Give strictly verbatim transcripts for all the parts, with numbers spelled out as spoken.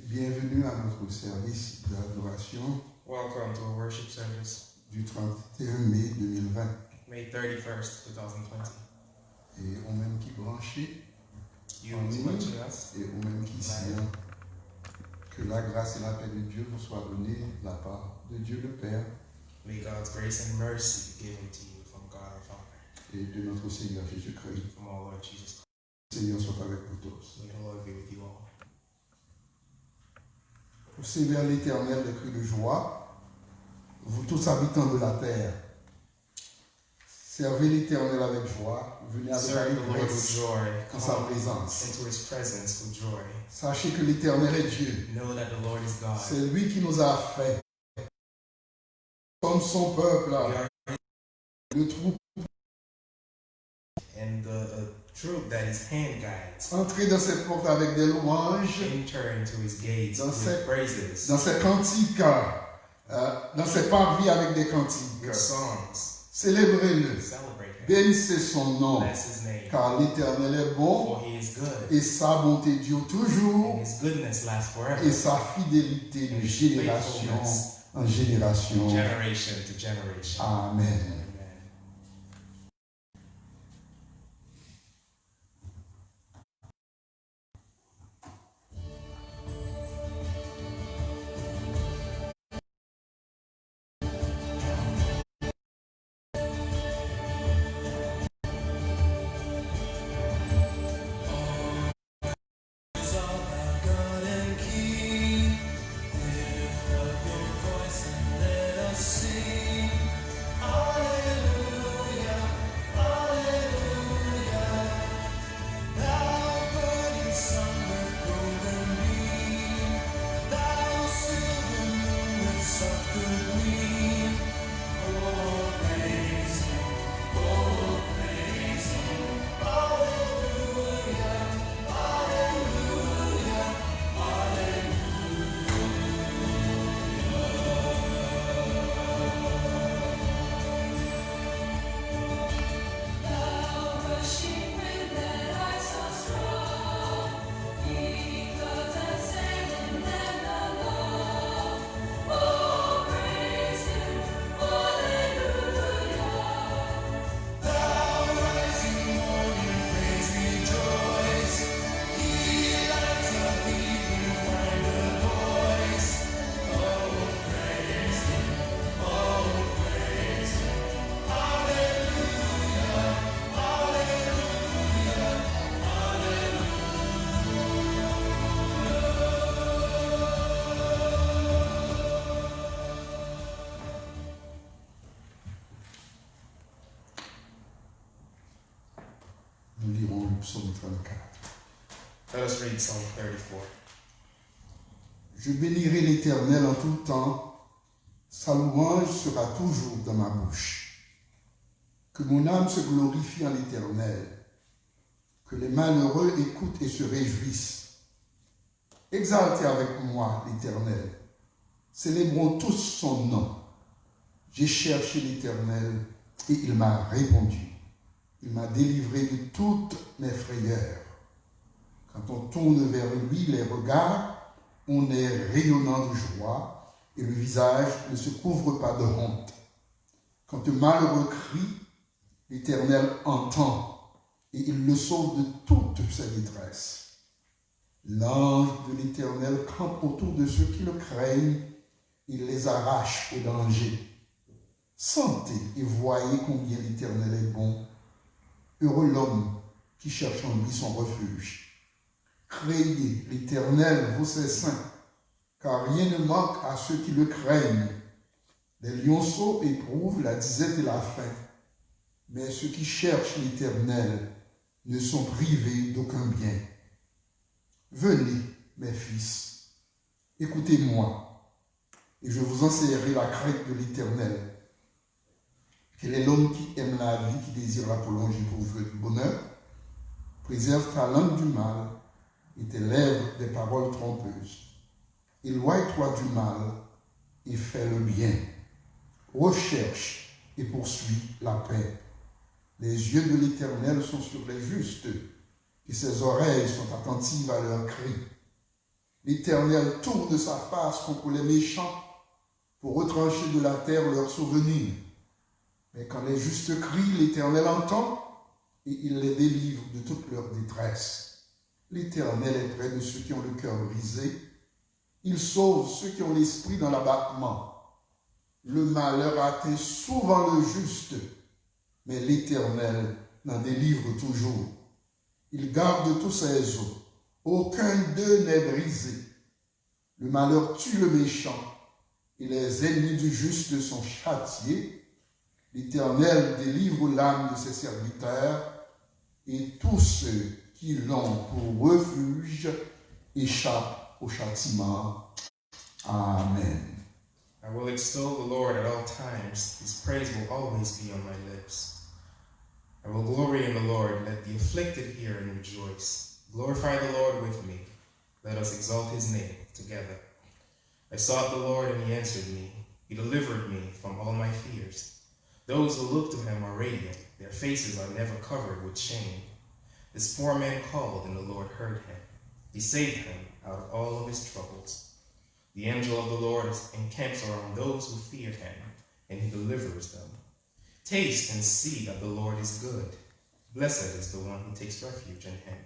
Bienvenue à notre service d'adoration. Welcome to our worship service. Du trente et un mai deux mille vingt. May thirty-first, two thousand twenty. Et ou menm ki branché, you watching us, et ou menm ki ici, hein, que la grâce et la paix de Dieu vous soit donnée de la part de Dieu le Père. May God's grace and mercy be given to you from God our Father. Et de notre Seigneur Jésus-Christ. From our Lord Jesus Christ. Seigneur soit avec vous tous. May the Lord be with you all. Poussez vers l'Éternel des cris de joie, vous tous habitants de la terre. Servez l'Éternel avec joie, venez avec allégresse en sa présence. Sachez que l'Éternel est Dieu. C'est lui qui nous a fait. Comme son peuple, le troupeau. And the uh, troop that his hand guides. Entrez dans ses portes avec des louanges. Enter into his gates with praises. Dans ses cantiques, euh, dans ses parvis avec des cantiques. With songs. Célébrez-le. Celebrate him. Bénissez son nom. Bless his name. Car l'Éternel est bon. For he is good. Et sa bonté dure toujours. And his goodness lasts forever. Et sa fidélité de génération en génération. Generation to generation. Amen. Amen. Nous lirons le psaume trente-quatre. Let us read Psalm thirty-four. Je bénirai l'Éternel en tout temps, sa louange sera toujours dans ma bouche. Que mon âme se glorifie en l'Éternel. Que les malheureux écoutent et se réjouissent. Exaltez avec moi l'Éternel. Célébrons tous son nom. J'ai cherché l'Éternel et il m'a répondu. Il m'a délivré de toutes mes frayeurs. Quand on tourne vers lui les regards, on est rayonnant de joie et le visage ne se couvre pas de honte. Quand un malheureux crie, l'Éternel entend et il le sauve de toutes ses détresses. L'ange de l'Éternel campe autour de ceux qui le craignent, il les arrache au danger. Sentez et voyez combien l'Éternel est bon. Heureux l'homme qui cherche en lui son refuge. Craignez l'Éternel, vous ses saints, car rien ne manque à ceux qui le craignent. Les lionceaux éprouvent la disette et la faim, mais ceux qui cherchent l'Éternel ne sont privés d'aucun bien. Venez, mes fils, écoutez-moi, et je vous enseignerai la crainte de l'Éternel. Quel est l'homme qui aime la vie, qui désire la prolonger pour jouir du bonheur? Préserve ta langue du mal et tes lèvres des paroles trompeuses. Éloigne-toi du mal et fais le bien. Recherche et poursuis la paix. Les yeux de l'Éternel sont sur les justes, et ses oreilles sont attentives à leurs cris. L'Éternel tourne sa face contre les méchants pour retrancher de la terre leurs souvenirs. Mais quand les justes crient, l'Éternel entend et il les délivre de toute leur détresse. L'Éternel est près de ceux qui ont le cœur brisé. Il sauve ceux qui ont l'esprit dans l'abattement. Le malheur atteint souvent le juste, mais l'Éternel l'en délivre toujours. Il garde tous ses os. Aucun d'eux n'est brisé. Le malheur tue le méchant, et les ennemis du juste sont châtiés. L'Éternel délivre l'âme de ses serviteurs, et tous ceux qui l'ont pour refuge échappent au châtiment. Amen. I will extol the Lord at all times. His praise will always be on my lips. I will glory in the Lord. Let the afflicted hear and rejoice. Glorify the Lord with me. Let us exalt his name together. I sought the Lord, and he answered me. He delivered me from all my fears. Those who look to him are radiant. Their faces are never covered with shame. This poor man called, and the Lord heard him. He saved him out of all of his troubles. The angel of the Lord encamps around those who fear him, and he delivers them. Taste and see that the Lord is good. Blessed is the one who takes refuge in him.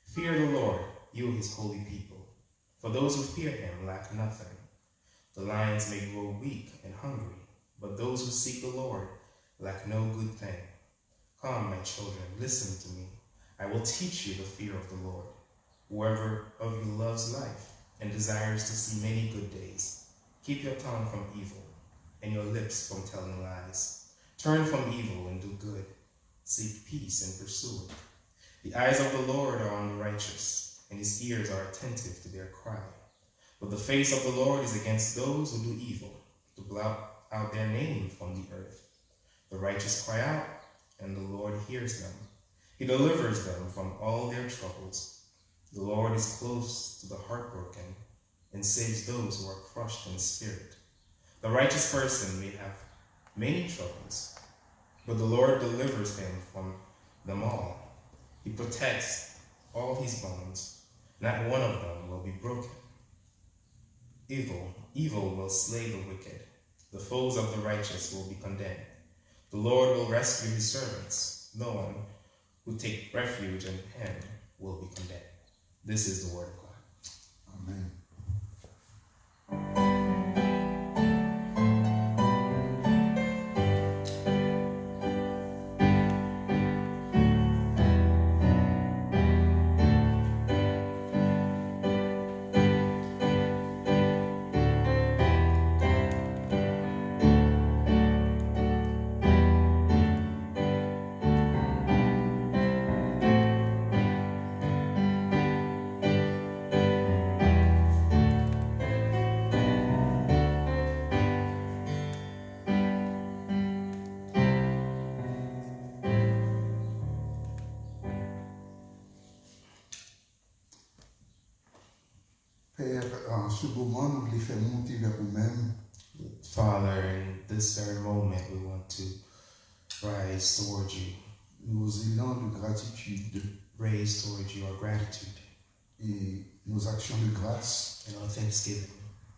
Fear the Lord, you his holy people, for those who fear him lack nothing. The lions may grow weak and hungry, but those who seek the Lord lack no good thing. Come, my children, listen to me. I will teach you the fear of the Lord. Whoever of you loves life and desires to see many good days, keep your tongue from evil and your lips from telling lies. Turn from evil and do good. Seek peace and pursue it. The eyes of the Lord are on the righteous, and his ears are attentive to their cry. But the face of the Lord is against those who do evil, to blot out their name from the earth. The righteous cry out, and the Lord hears them. He delivers them from all their troubles. The Lord is close to the heartbroken and saves those who are crushed in spirit. The righteous person may have many troubles, but the Lord delivers him from them all. He protects all his bones. Not one of them will be broken. Evil, evil will slay the wicked. The foes of the righteous will be condemned. The Lord will rescue his servants. No one who take refuge in him will be condemned. This is the word of God. Amen. Pè, an se moman, nou vle fè monte vè ou menm. Father, in this very moment, we want to rise toward you. Nos élans de gratitude. Raise toward you our gratitude. Et nos actions de grâce. And our thanksgiving.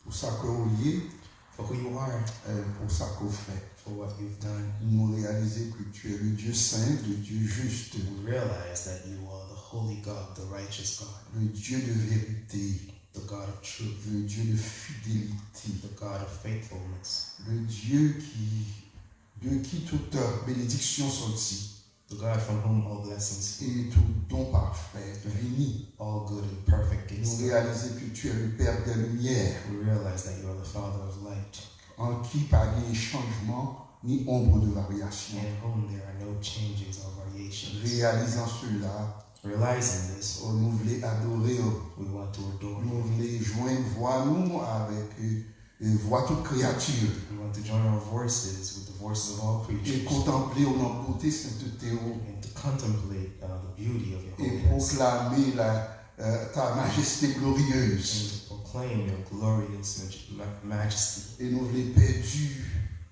Pou sa ke ou ye. For who you are. Euh, pou sa ke ou fè. For what you've done. Nou reyalize ke tu es le Dieu saint, le Dieu juste. We realize that you are the holy God, the righteous God. Le Dieu de vérité. The God of truth. Le Dieu de fidélité. The God of faithfulness. Le Dieu qui, de qui toute bénédiction sortit. To God from whom all blessings flow, et tout don parfait vini. All good and perfect gifts Nous come. Réaliser que tu es le Père des Lumières. We realize that you are the Father of light, En qui pas de changement ni ombre de variation. In whom there are no changes or variations. Réalisant cela, Realizing this, oh, nous voulons adorer, oh, we want to adore nous you. Voulons joindre voix nous avec euh, euh, voix toute créature. We want to join our voices with the voices of all Et creatures contempler au nom beauté sainteté oh, and to contemplate uh, the beauty of your et holiness proclamer la, euh, ta majesté glorieuse. And to proclaim your glorious maj- ma- majesty. Et nous voulons perdre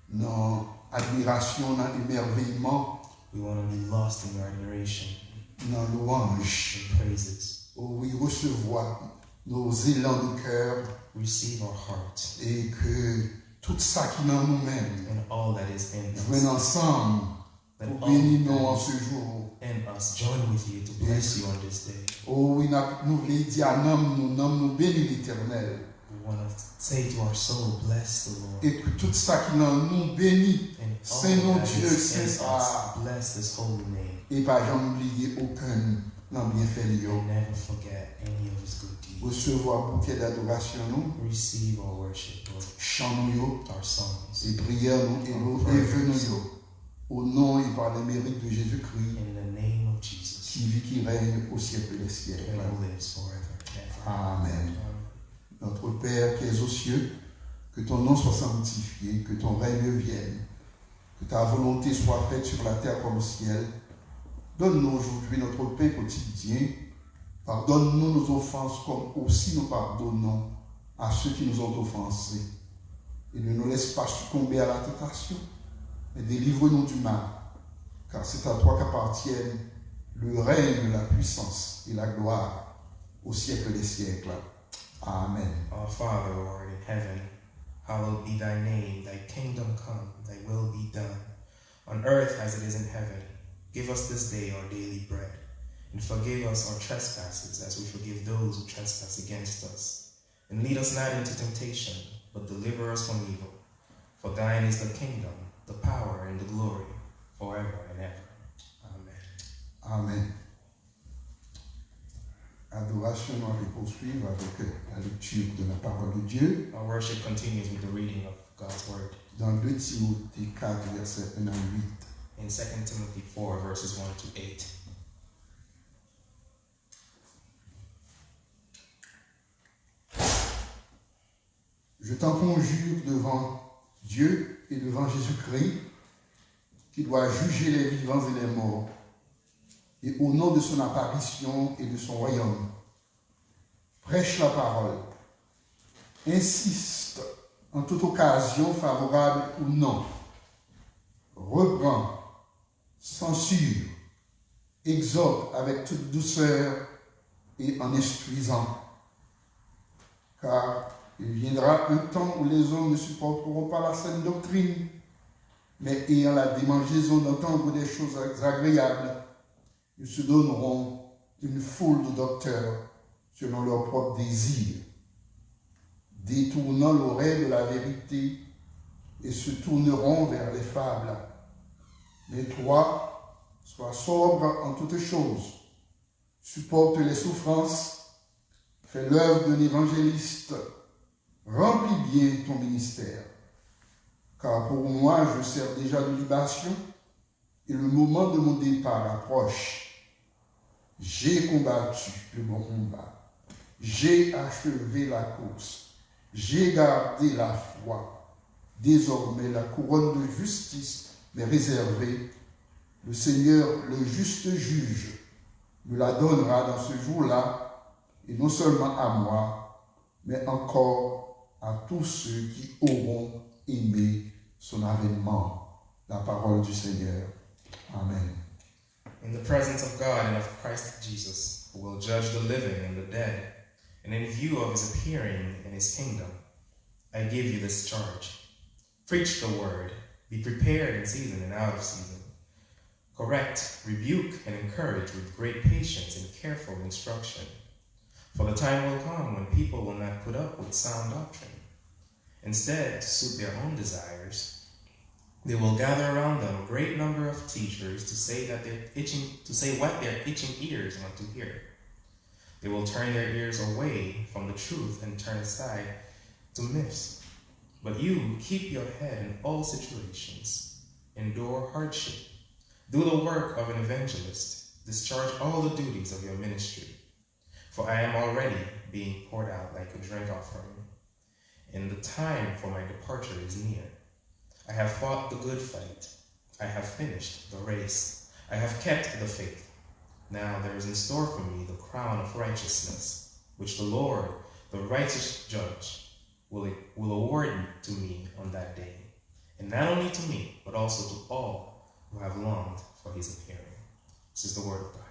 dans admiration, dans émerveillement, We want to be lost in your admiration dans louange. and praises. Oh oui, recevoir nos élans de cœur Receive our hearts et que tout ça qui est en nous-mêmes and all that is in us. Joignent ensemble Let pour all bénir nous en that ce jour. is in us join with you to bless you on this day. Oh oui, n ap- nou vle di a nanm nou, nanm nou beni Letènèl. We want to say to our soul, bless the Lord. Et que tout ça qui est en nous bénit And Saint nom all that Dieu, is Saint in us, ah. Bless this holy name. Et pas jamais oublier aucun dans bienfait. And never forget any of his good deeds. Recevoir bouquet d'adoration, nous, Receive our worship, Lord. Chants nous, yo, Our songs. Et prières nous, et nos et vœux nous, yo. Au nom et par les mérites de Jésus-Christ, In the name of Jesus, qui vit, qui règne au siècle des who siècles. Lives forever and ever. Amen. Amen. Notre Père qui es aux cieux, que ton nom soit sanctifié, que ton règne vienne, que ta volonté soit faite sur la terre comme au ciel. Donne-nous aujourd'hui notre pain quotidien. Pardonne-nous nos offenses comme aussi nous pardonnons à ceux qui nous ont offensés. Et ne nous laisse pas succomber à la tentation, mais délivre-nous du mal. Car c'est à toi qu'appartiennent le règne, la puissance et la gloire au siècle des siècles. Amen. Our Father who art in heaven, hallowed be thy name, thy kingdom come, thy will be done, on earth as it is in heaven. Give us this day our daily bread, and forgive us our trespasses as we forgive those who trespass against us. And lead us not into temptation, but deliver us from evil. For thine is the kingdom, the power, and the glory, forever and ever. Amen. Amen. Adoration, nous allons poursuivre avec euh, la lecture de la parole de Dieu. Our worship continues with the reading of God's word. Dans deux Timothée quatre, versets un à huit. In Second Timothy four, verses one to eight. Je t'en conjure devant Dieu et devant Jésus-Christ, qui doit juger les vivants et les morts, et au nom de son apparition et de son royaume. Prêche la parole. Insiste en toute occasion, favorable ou non. Reprends, censure, exhorte avec toute douceur et en instruisant. Car il viendra un temps où les hommes ne supporteront pas la saine doctrine, mais ayant la démangeaison d'entendre des choses agréables, ils se donneront une foule de docteurs selon leur propre désir, détournant l'oreille de la vérité, et se tourneront vers les fables. Mais toi, sois sobre en toutes choses, supporte les souffrances, fais l'œuvre d'un évangéliste, remplis bien ton ministère. Car pour moi, je sers déjà de libation, et le moment de mon départ approche. J'ai combattu le bon combat. J'ai achevé la course. J'ai gardé la foi. Désormais, la couronne de justice m'est réservée. Le Seigneur, le juste juge, me la donnera dans ce jour-là, et non seulement à moi, mais encore à tous ceux qui auront aimé son avènement. La parole du Seigneur. Amen. In the presence of God and of Christ Jesus, who will judge the living and the dead, and in view of his appearing and his kingdom, I give you this charge. Preach the word, be prepared in season and out of season. Correct, rebuke, and encourage with great patience and careful instruction. For the time will come when people will not put up with sound doctrine. Instead, to suit their own desires, They will gather around them a great number of teachers to say that their itching to say what their itching ears want to hear. They will turn their ears away from the truth and turn aside to myths. But you keep your head in all situations, endure hardship, do the work of an evangelist, discharge all the duties of your ministry. For I am already being poured out like a drink offering, and the time for my departure is near. I have fought the good fight. I have finished the race. I have kept the faith. Now there is in store for me the crown of righteousness, which the Lord, the righteous judge, will, will award to me on that day, and not only to me, but also to all who have longed for his appearing. This is the word of God.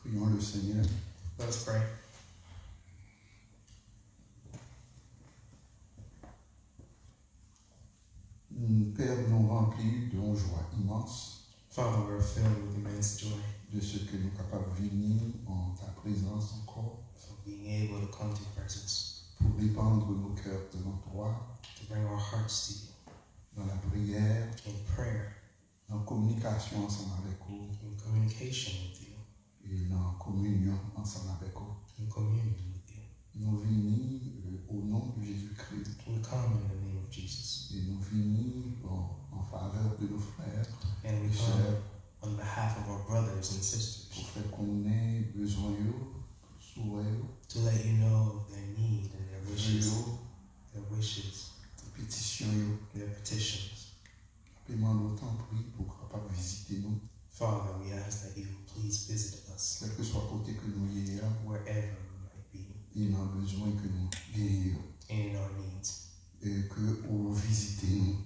Prions le Seigneur. Let us pray. Pè, nou ranpli de yon jwa imans. Father, we are filled with immense joy de ce que nou kapab vini an ta prezans ankò. For being able to come to your presence, Pour répandre nos cœurs devant toi, to bring our hearts to you, dans la prière, in prayer, nan kominikasyon ansanm avèk ou, in communication with you, e nan kominyon ansanm avèk ou. In communion with you. Nou vini, euh, au nom de Jésus-Christ. We come in the name of Jesus. E nou vini, bon, an favè de nos frères, and we come, sœurs, on behalf of our brothers and sisters, pou fè konnen bezwen yo, souwè yo, to let you know their need and their wishes, yo, their wishes, petisyon yo, their petitions. N ap mande w tanpri pou w kapab vizite nou. Father, we ask that you please visit us, kèlkeswa kote ke nou ye a, wherever we might be, e nan bezwen ke nou genyen yo, and in our needs, e ke ou vizite nou,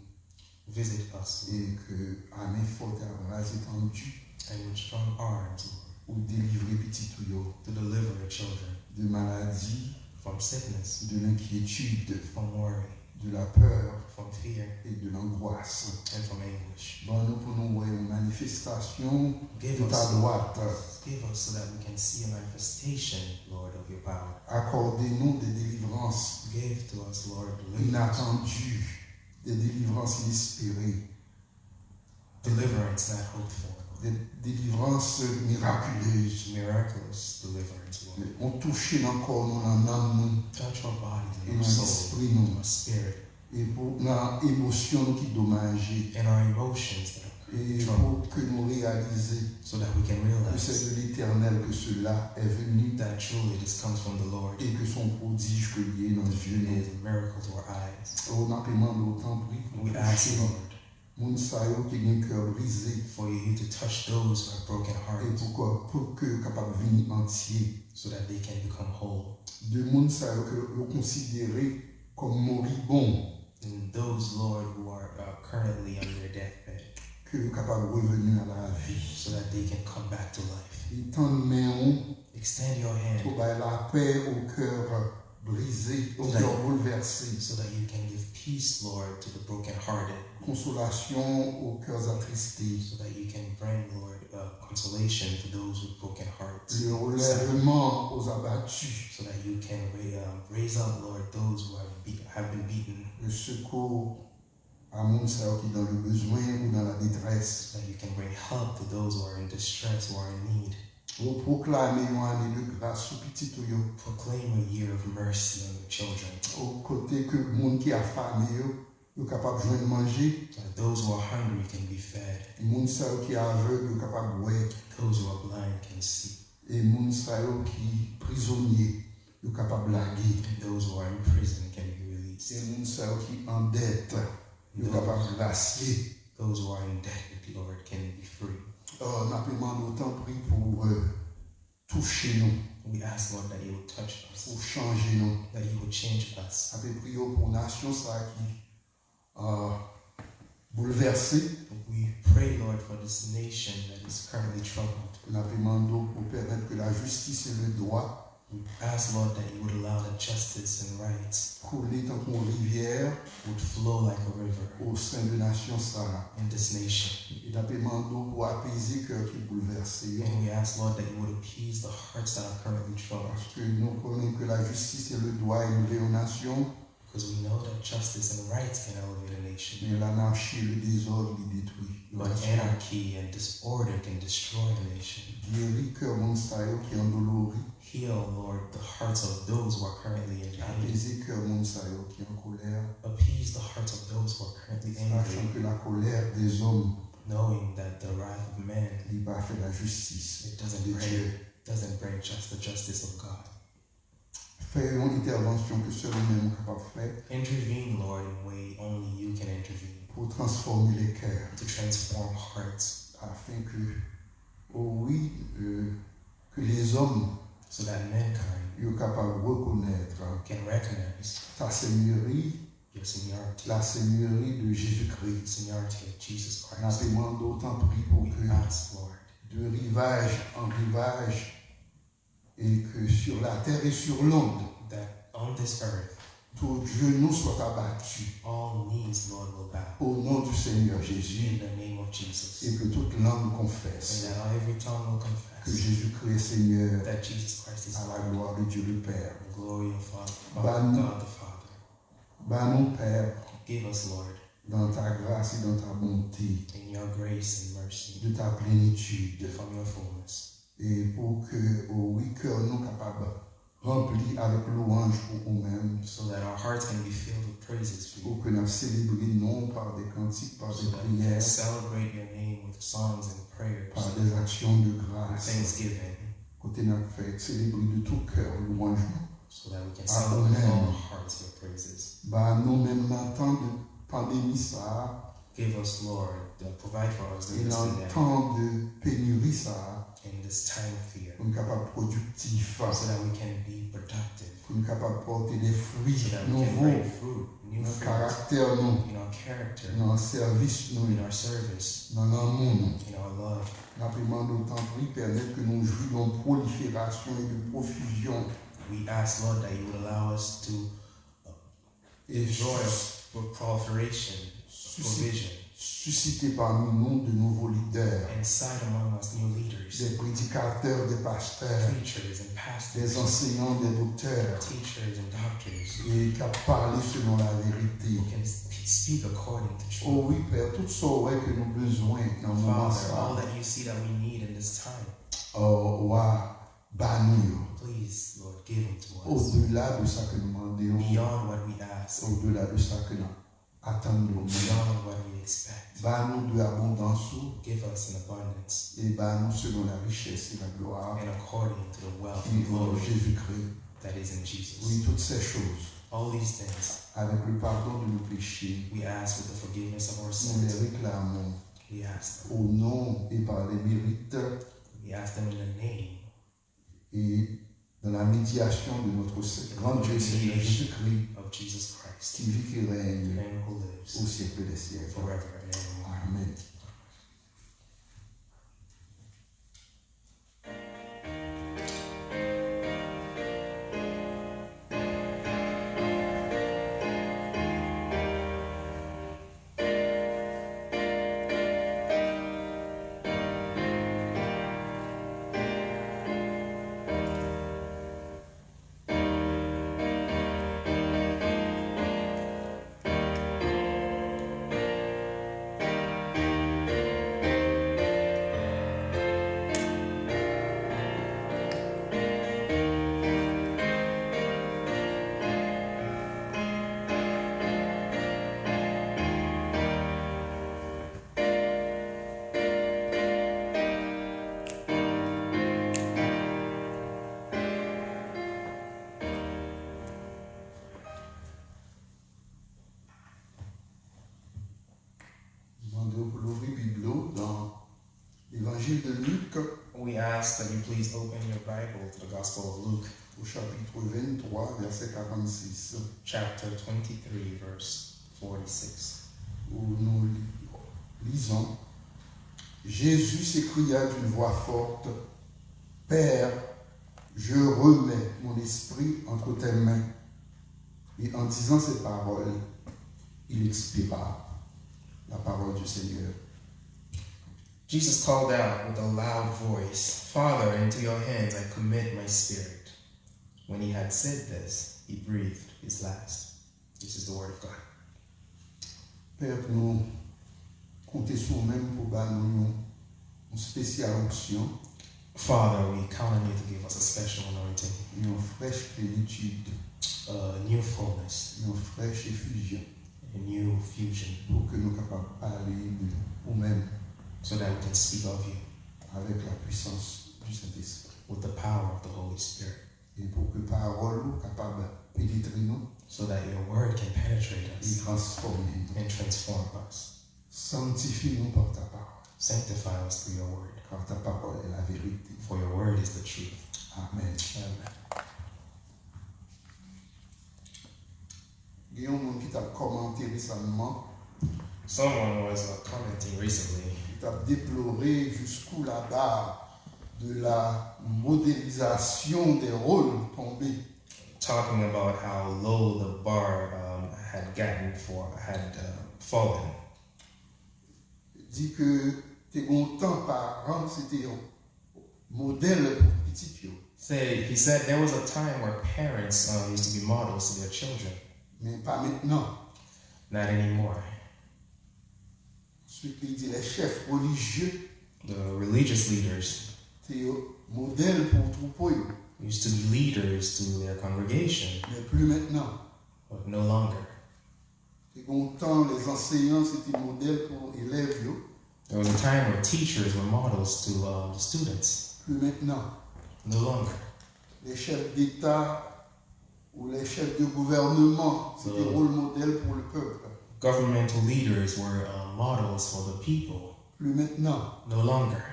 visit us, e ke a men fò e a bra etandi, and with strong arms, Lord, ou delivre pitit ou yo, to deliver your children, de maladi, from sickness, de lenkyetid, from worry, de la peur, from fear, et de l'angoisse. And from anguish. Ban nou pou nou wè yon manifestasyon, give us, de ta dwat, give us so that we can see a manifestation, Lord, of your power. Akòde nou de delivrans, give to us, Lord, deliverance, inatandi, de delivrans inespere. Deliverance not hoped for. Des délivrances miraculeuses. Miraculous deliverance, Lord. On touche nan kò nou, nan nanm nou, Touch our bodies e and our nan soul, lespri nou. Our spirit, E pou nan emosyon nou ki domaje. And our emotions that are E troubled, pou ke nou reyalize so that we can que realize c'est de l'Éternel que cela est venu. That truly this comes from the Lord. E ke son pwodij ke li ye nan zye nou. Is a miracle to our eyes. O, n ap mande w tanpri pou We ask, touche Lord, moun sa yo ki gen kè brize. For you to touch those who are broken E hearted, pou, pou ke yo kapab vini antye. So that they can become whole. De moun sa yo ke yo konsidere kòm moribon. And those, Lord, who are uh, currently on their deathbed, Ke yo kapab reveni a la vi. So that they can come back to life. Etann men w Extend your hand pou bay lapè aux cœurs brisés, aux cœurs bouleversés. So that you can give peace, Lord, to the brokenhearted. Consolation aux cœurs attristés. So that you can bring, Lord, uh, consolation to those with broken hearts. Le relèvement aux abattus. So that you can ra- uh, raise up, Lord, those who have, be- have been beaten. Le secours à moun sa yo ki dans le besoin ou dans la détresse. So that you can bring help to those who are in distress, who are in need. Ou pwoklame yon ane de gras sou pitit ou yo. Proclaim a year of mercy on your children. O kote ke moun ki afame yo, yo kapab jwenn manje. That those who are hungry can be fed. Moun sa yo ki avèg yo kapab wè. Those who are blind can see. E moun sa yo ki prizonye yo kapab lage. And those who are in prison can be E released. Moun sa yo ki an dèt yo kapab grasye. Those who are indebted, Lord, can be free. Uh, n ap mande w tanpri pou uh, touche nou. We ask, Lord, that you would touch us, Pou chanje nou. That you would change us. N ap priye w pou nasyon sa ki uh, boulvèse. We pray, Lord, for this nation that is currently troubled. N ap mande w pou pèmèt ke lajistis e ledwa We ask, Lord, that you would allow that justice and rights koule tankou yon rivyè would flow like a river o sen de nasyon sa a. In this nation. E n ap mande w pou apeze kè ki boulvèse yo. And we ask, Lord, that you would appease the hearts that are currently troubled. Paske nou konnen ke lajistis e ledwa elve yon nasyon. Because we know that justice and rights can elevate a nation. Men lanachi e ledezòd li detwi. But anarchy and disorder can destroy a nation. Geri kè moun sa yo ki andolori. Heal, Lord, the hearts of those who are currently in pain. Apeze kè moun sa yo ki an kolè. Appease the hearts of those who are currently angry. Sachant que la colère des hommes Knowing that the wrath of man li pa fè lajistis it doesn't de bring, Dieu. Doesn't bring just the justice of God. Fè yon entèvansyon ke sèl ou menm ou kapab fè. Intervene, Lord, in a way only you can intervene. Pou transfòme lè kè. To transform hearts. Afin ke, o wi, euh, ke lèzòm So that mankind yo kapab rekonèt can recognize ta senyeri, your seniority, la senyeri de Jezikri. Seniority of Jesus N ap Christ. Mande w tanpri pou We ke ask, Lord, de rivaj an rivaj et que sur la terre et sur l'onde, that on this earth, tout genou soit abattu all knees, Lord, will bow au nom du Seigneur Jésus in the name of Jesus. Et que toute langue confesse And that every tongue will que confess Jésus-Christ est Seigneur that Jesus Christ is à la Lord. Gloire de Dieu le Père. The glory of Father, Ban- God the Father. Ban nou, Père, Give us, Lord, dans ta grâce et dans ta bonté, in your grace and mercy, de ta plénitude, from your fullness, et pour que, oh oui, cœur nous capable rempli avec louange pour vous-même, so that our hearts can be filled with praises for you, pour que nous célébrions non par des cantiques, par des so that we can prières, celebrate your name with songs and prayers, par des actions de grâce. Thanksgiving, Kote n ap fè selebre de tout cœur louange nou. So that we can Ah, celebrate amen. All hearts your praises. Ba nou menm nan tan de pandemi sa a, Give us, Lord, uh, provide for us e during this nan pandemic, tan de pénurie sa a, in this time of fear, pou n kapab pwodiktif. So that we can be productive, Pou n kapab pote de fwi So that we can nouvo bring fruit, new nan fruit, karaktè nou, in our character, nan sèvis nou, In our service, nan lanmou nou. In our love. N ap mande w tanpri pèmèt ke nou jwi yon prolifération et de profusion. We ask, Lord, that you would allow us to Et joy of proliferation, Suscite- provision, Susciter parmi nous de nouveaux leaders, Incite among us new leaders, des prédicateurs, des pasteurs, preachers and des pastors, enseignants, des docteurs, teachers and doctors et qui parlent selon la vérité. who can sp- speak according to truth. Oh oui, Père, tout ça ouais, que nous avons besoin dans le moment Father, all ça, that you see that we need in this time, oh, ouais, bah nous, please, Lord, give them to us. Au-delà de ça que nous demandons, Beyond what we ask, au-delà de ça que nous attendons, beyond what we expect. bah nous de l'abondance Give us an abundance et bah nous selon la richesse et la gloire and according to the wealth qui and est en glory Jésus-Christ. That is in Jesus. Oui, toutes ces choses, All these things avec le pardon de nos péchés, we ask with the forgiveness of our nous les sins. Réclamons We ask them. Au nom et par les mérites We ask them in the name et dans la médiation de notre Seigneur, grand Dieu Seigneur Jésus-Christ, of Jesus Christ, qui vit, qui règne and who au lives siècle des siècles. Forever and ever. Amen. Mande w pou louvri Bib ou nan Levanjil de Lik, We ask that you please open your Bible to the Gospel of Luke, au chapitre vingt-trois, verset quarante-six, chapter twenty-three, verse forty-six. Où nous li- lisons. Jésus s'écria d'une voix forte, Père, je remets mon esprit entre tes mains. Et en disant ces paroles, il expira. La parole du Seigneur. Jesus called out with a loud voice, Father, into your hands I commit my spirit. When he had said this, he breathed his last. This is the word of God. Pè, nou konte sou ou menm pou ba nou yon, yon spesyal onksyon, Father, we count on you to give us a special anointing, yon frèch plenitid, a new fullness, yon frèch efizyon, a new fusion, pou ke nou kapab pale de ou menm so that we can speak of you avèk la pwisans du Sentespri. with the power of the Holy Spirit, E pou ke pawòl ou kapab penetre nou so that your word can penetrate e us transfòme nou. and transform us. Sanctifie-nous par ta parole, Sanctify us through your word, car ta parole est la vérité. For your word is the truth. Amen. Amen. Gen yon moun ki t ap kòmante resamman, Someone was uh, commenting recently, ki t ap deplore jusqu'où la barre de la modélisation des rôles tombée. talking about how low the bar um, had gotten for had uh, fallen. Di ke te gen yon tan paran se te yon modèl pou pitit yo. Say, he said there was a time where parents um, used to be models to their children. Men pa mentnan. Not anymore. Answit li di les chefs religieux The religious leaders te yo modèl pou twoupo yo. Used to be leaders to their congregation, Men pli mentnan. But no longer. Te gen yon tan les enseignants se te modèl pou elèv yo. There was a time where teachers were models to um, the students. Pli mentnan. No longer. Les chefs d'État ou les chefs de gouvernement se te Mm. rôle modèle pour le peuple. Governmental leaders were um, models for the people. Pli mentnan. No longer.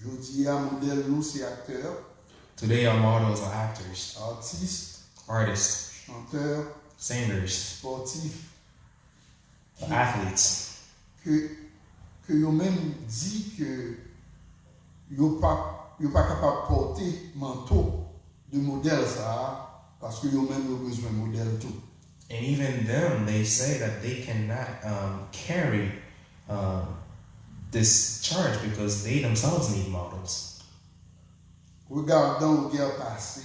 Jodi a modèl nou se aktè, Today, our models are actors, atis, artists, chantè, singers, spòtif. athletes. Ke, ke yo menm di ke yo pa, yo pa kapab pòte manto de modèl sa a, paske yo menm yo bezwen modèl tou. And even them, they say that they cannot um, carry um, this charge because they themselves need models. Regardan yon gè pase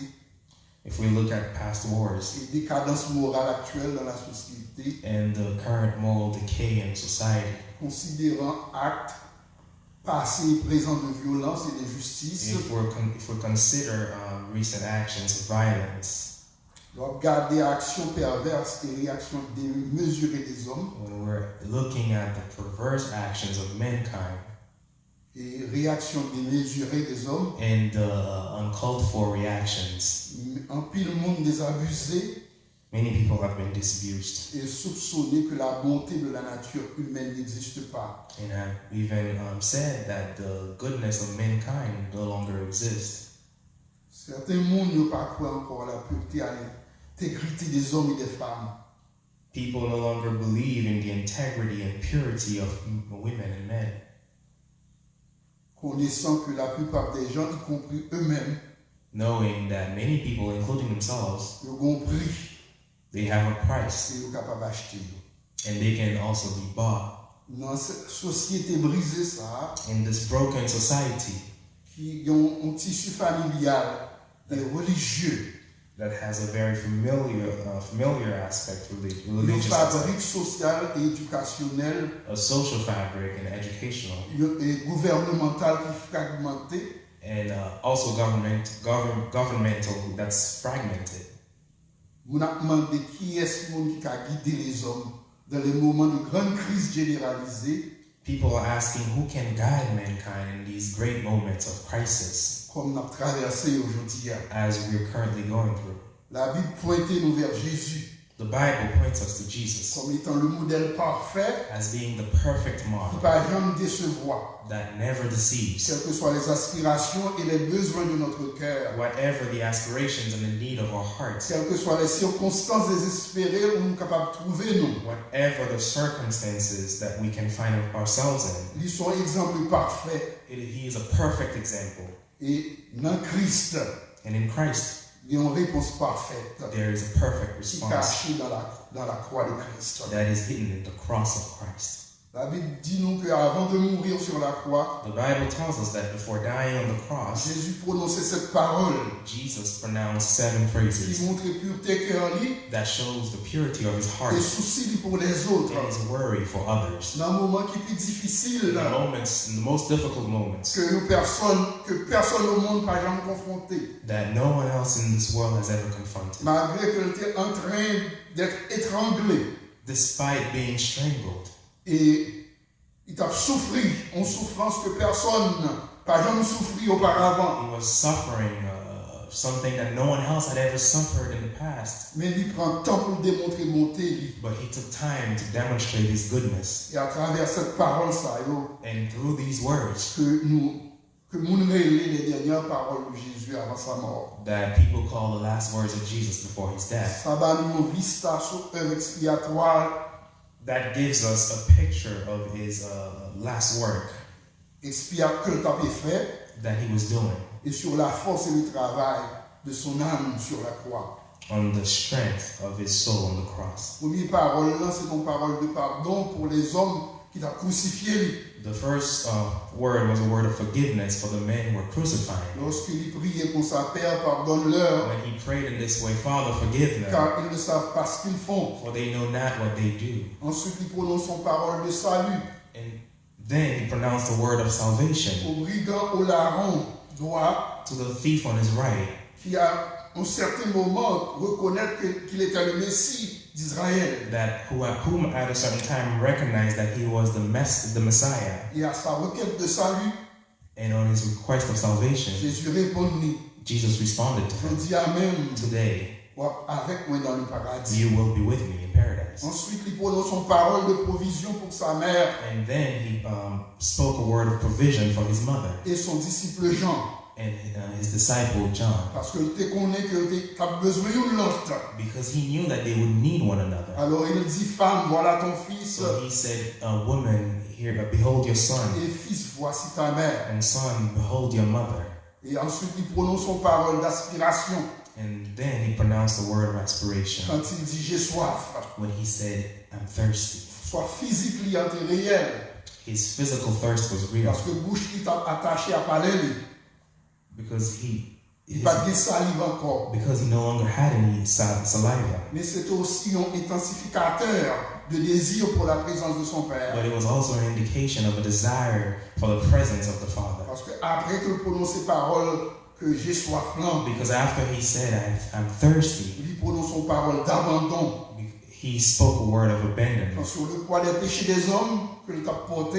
If we look at past wars e dekadans moral aktyèl nan la sosyete, and the current moral decay in society, konsideran ak pase e prezan de vyolans e de jistis, if we're con- if we consider um, recent actions of violence, lè w ap gade aksyon pèvès e reyaksyon demezire dezòm, when we're looking at the perverse actions of mankind e reyaksyon demezire dezòm, and the uncalled for reactions, anpil moun dezabize many people have been disabused e soupçonne que la bonté de la nature humaine n'existe pas. and have even um, said that the goodness of mankind no longer exists. Certains moun yo pa kwè ankò a la pureté, à l'intégrité des hommes et des femmes. People no longer believe in the integrity and purity of m- women and men, Connaissant que la plupart des gens, y compris eux-mêmes, knowing that many people, including themselves, yo gon pri they have a price e yo kapab achte yo. And they can also be bought. Nan se- sosyete brize sa a, In this broken society ki gen yon, yon tisi familial e relijye, that has a very familiar, uh, familiar aspect, relig- yon religious, fabrik sosyal e edikasyonèl a social fabric and educational, yo- e gouvènemantal ki fragmante. and uh, also government, govern, governmental that's fragmented. Moun ap mande kiyès moun ki ka gide lezòm dans les moments de grande crise généralisée, People are asking who can guide mankind in these great moments of crisis kòm n ap travèse yo jodi a. As we're currently going through. Labib pwente nou vè Jezi The Bible points us to Jesus kòm etan le modèl pafè as being the perfect ki model pa janm desevwa, that never deceives. Quelles que soient les aspirations et les besoins de notre cœur, Whatever the aspirations and the need of our hearts, quelles que soient les circonstances désespérées où nou kapab twouve nou, whatever the circumstances that we can find ourselves in, li se yon egzanp pafè. it, he is a perfect example. E nan Kris, And in Christ, gen yon repons pafèt there is a perfect ki response kache dans la, dans la croix de Christ. That is hidden in the cross of Christ. Labib di nou ke avan de mourir sur la croix, The Bible tells us that before dying on the cross, Jezi pwononse sèt pawòl Jesus pronounced seven ki phrases montre purte kè li that shows the purity of his e heart sousi li pou lèzòt. And his worry for others. Nan moman ki pi difisil, In the moments, in the most difficult moments, ke yon pèsòn, ke pèsòn o mond pa janm konfwonte. That no one else in this world has ever confronted. Malgre ke l te antren d'être étranglé, Despite being strangled, e li t ap soufri yon soufrans ke pèsòn pa janm soufri oparavan. He was suffering uh, something that no one else had ever suffered in the past. Men li pran tan pou l demontre bonte li. But he took time to demonstrate his goodness. E atravè sèt pawòl sa yo, And through these words, ke nou, ke moun rele les dernières paroles de Jésus avant sa mort. That people call the last words of Jesus before his death. Sa ba nou yon vista sou èv ekspiyatwa That gives us a picture of his uh, last work ekspiyat ke l t ap fè that he was doing et sur la force et le travail de son âme sur la croix. On the strength of his soul on the cross. Premye pawòl lan se yon pawòl de padon pou lèzòm ki t ap krusifye li. The first uh, word was a word of forgiveness for the men who were crucifying. Lorsque li priye konsa, Père, pardonne-leur, When he prayed in this way, Father, forgive them, car ils ne savent pas ce qu'ils font. For they know not what they do. Answit, li pwononse yon pawòl de sali And then he pronounced the word of salvation au brigand, au larron droit, to the thief on his right, qui à un certain moment reconnaît que, qu'il était le Messie d'Israël. That who, whom at a certain time recognized that he was the, mess, the Messiah. Et à sa requête de salut, And on his request of salvation, Jésus répondit, Jesus responded to him, Jodi a menm, Today, w ap avèk mwen dans le paradis. You will be with me in paradise. Answit, li pwononse yon pawòl de pwovizyon pou sa mè. And then he um, spoke a word of provision for his mother E son disip Jan. And uh, his disciple John. Paske l te konnen ke yo te t ap bezwen youn lòt. Because he knew that they would need one another. Alors il dit, Femme, voilà ton fils. So he said, uh, Woman, here, behold your son. Et fils, voici ta mère. And son, behold your mother. Et ensuite, il prononce une parole d'aspiration. And then he pronounced the word of aspiration. Quand il dit, J'ai soif. When he said, I'm thirsty. Soif fizik li an te reyèl. His physical thirst was real. Paske bouch li t ap atache a pale li. Because he, Li pa t gen saliv ankò. Because he no longer had any sa- saliva. Men se te osi yon entansifikatè de dezi pou la prezans de son pè. But it was also an indication of a desire for the presence of the Father. Paske apre ke l pwononse pawòl ke j'ai soif lan, Because after he said, I, I'm thirsty, li pwononse yon pawòl dabandon. he spoke a word of abandonment. Sur le poids des péchés des hommes ke l t ap pote,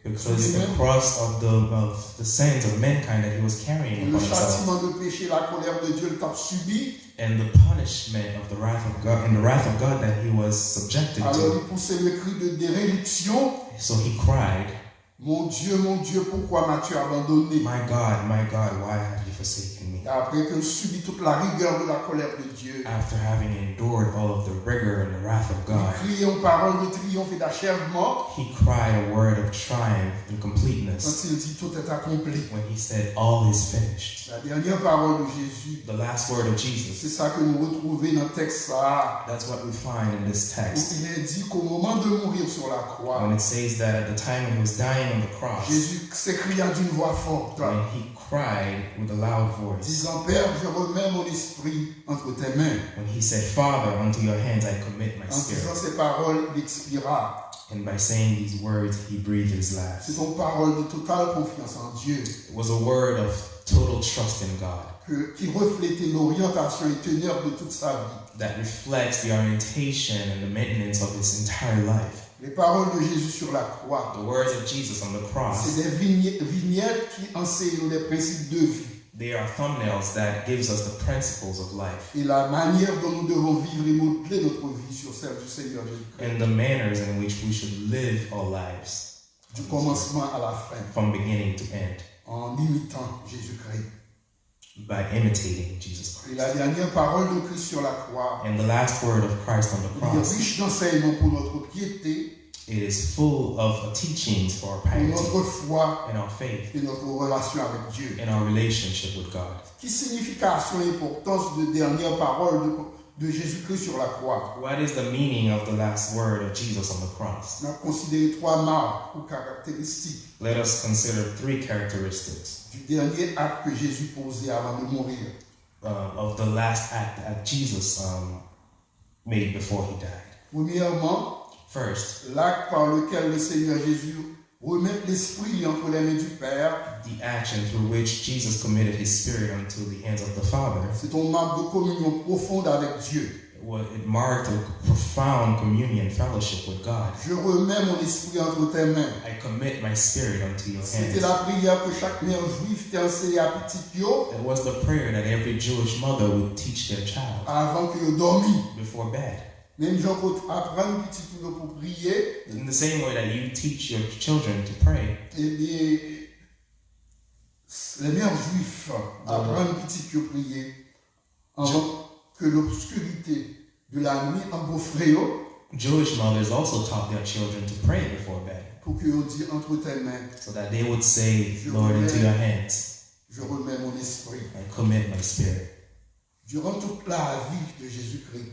Because the cross of the, of the sins of mankind that he was carrying le upon himself, châtiment de péché, la colère de Dieu l t ap sibi, and the punishment of the wrath of God, and the wrath of God that he was subjected alò to. Li pouse le cri de déréliction. So he cried, Mon Dieu, mon Dieu, pourquoi m'as-tu abandonné? My God, my God, why have you forsaken me? Et après que l sibi toute la rigueur de la colère de Dieu, After having endured all of the rigor and the wrath of li God, kriye yon pawòl de triyonf e d'achèvman. He cried a word of triumph and completeness Quand il dit tout est accompli. When he said, All is finished. La dernière parole de Jésus, The last word of Jesus. C'est ça que nous retrouvons dans le texte. Ça. That's what we find in this text. Il est dit qu'au moment de mourir sur la croix, When it says that at the time when he was dying on the cross, Jésus s'écria d'une voix forte. When he cried with a loud voice, Disant, Père, je remets mon esprit entre tes mains. When he said, Father, unto your hands I commit my En disant spirit. Ces paroles, il expira. And by saying these words, he breathed his last. C'est une parole de totale confiance en Dieu. It was a word of total trust in God Que, qui reflétait l'orientation et teneur de toute sa vie. That reflects the orientation and the maintenance of his entire life. Les paroles de Jésus sur la croix, The words of Jesus on the cross, c'est des vignettes, vignettes qui enseignent nous des principes de vie. They are thumbnails that gives us the principles of life Et la manière dont nous devons vivre et modeler notre vie sur celle du Seigneur Jésus-Christ. And the manners in which we should live our lives Du commencement à la fin, from beginning to end en imitant Jésus-Christ. By imitating Jesus Et la Christ. Dernière parole de Christ sur la croix, And the last word of Christ on the il est cross, riche d'enseignements pour notre piété, it is full of teachings for our pour piety notre foi and our faith et notre relation avec Dieu. and our relationship with God. Quelle signification et importance de dernière parole de, de Jésus-Christ sur la croix? What is the meaning of the last word of Jesus on the cross? On a considéré trois marques ou caractéristiques Let us consider three characteristics du dernier acte que Jésus posait avant de mourir. uh, of the last act that Jesus um, made before he died. Premièrement, First, l'acte par lequel le Seigneur Jésus remet l'esprit entre les mains du Père, the action through which Jesus committed his spirit unto the hands of the Father, c'est un marque de communion profonde avec Dieu. It wa- it marked a profound communion fellowship with God. Je remets mon esprit entre tes mains. I commit my spirit unto your C'était hands. La prière que chaque mère juive te enseignait à pitit yo That was the prayer that every Jewish mother would teach their child avant que yo dormi. Before bed. Menm jan ke w aprann pitit ou yo pou priye, In the same way that you teach your children to pray, ebyen, les mères juives aprann pitit yo priye anvan ke l'obscurité de la nuit angoufre yo, Jewish mothers also taught their children to pray before bed, pou ke yo di entre tes mains, so that they would say, Lord, into your hands je remets mon esprit. I commit my spirit. Durant toute la vie de Jésus-Christ,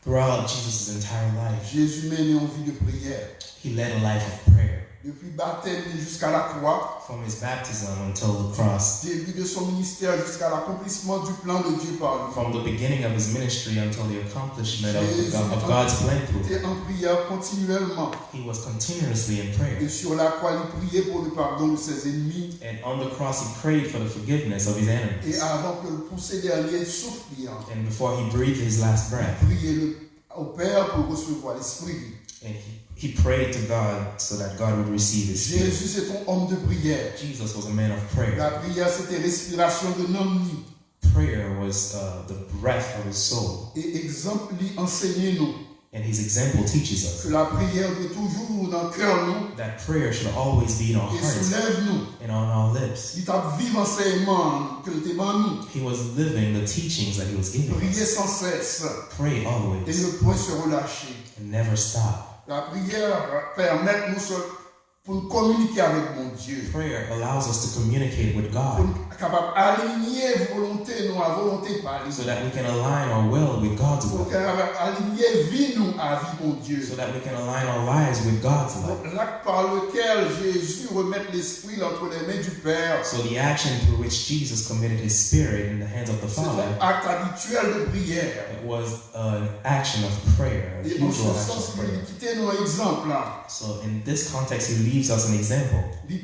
Throughout Jesus' entire life, Jésus menait une vie de prière. He led a life of prayer. Depuis baptême jusqu'à la croix, From his baptism until the cross, début de son ministère jusqu'à l'accomplissement du plan de Dieu par lui. From the beginning of his ministry until the accomplishment of, the, of God's plan through him, Était en prière continuellement. He was continuously in prayer. Et sur la croix, il priait pour le pardon de ses ennemis. And on the cross, he prayed for the forgiveness of his Et enemies. Avant que le poussé dernier souffle, il And before he breathed his last breath, priait le- au Père pour recevoir l'Esprit. and he, he prayed to God so that God would receive his spirit. Jésus, c'est un homme de prière. Jesus was a man of prayer. La prière, c'était respiration de nanm ni. Prayer was uh, the breath of his soul. Et exemple, li enseigné nous And his example teaches us que la prière doit toujours dans le cœur, nous, that prayer should always be in our et hearts soulève nous. and on our lips. Il t'a vivre enseignement que le ban nous. He was living the teachings that he was giving Prier us. Sans cesse Pray et always ne point se relâcher. And never stop. La prière permet nous se- pou n kominike avèk Bondye, Prayer allows us to communicate with pou God n kapab alinye volonte nou a volonte pa li, so that we can align our will with God's pou n will, kapab alinye vi nou a vi Bondye. so that we can align our lives with God's life. Donc, l'acte par lequel Jésus remet l'esprit entre les mains du Père, So the action through which Jesus committed his spirit in the hands of the c'est Father, un acte habituel de prière. it was an action of prayer, a Et en usual ce action sens, of il prayer. Quittait nous un exemple. Hein. So in this context, he leaves us an example. Il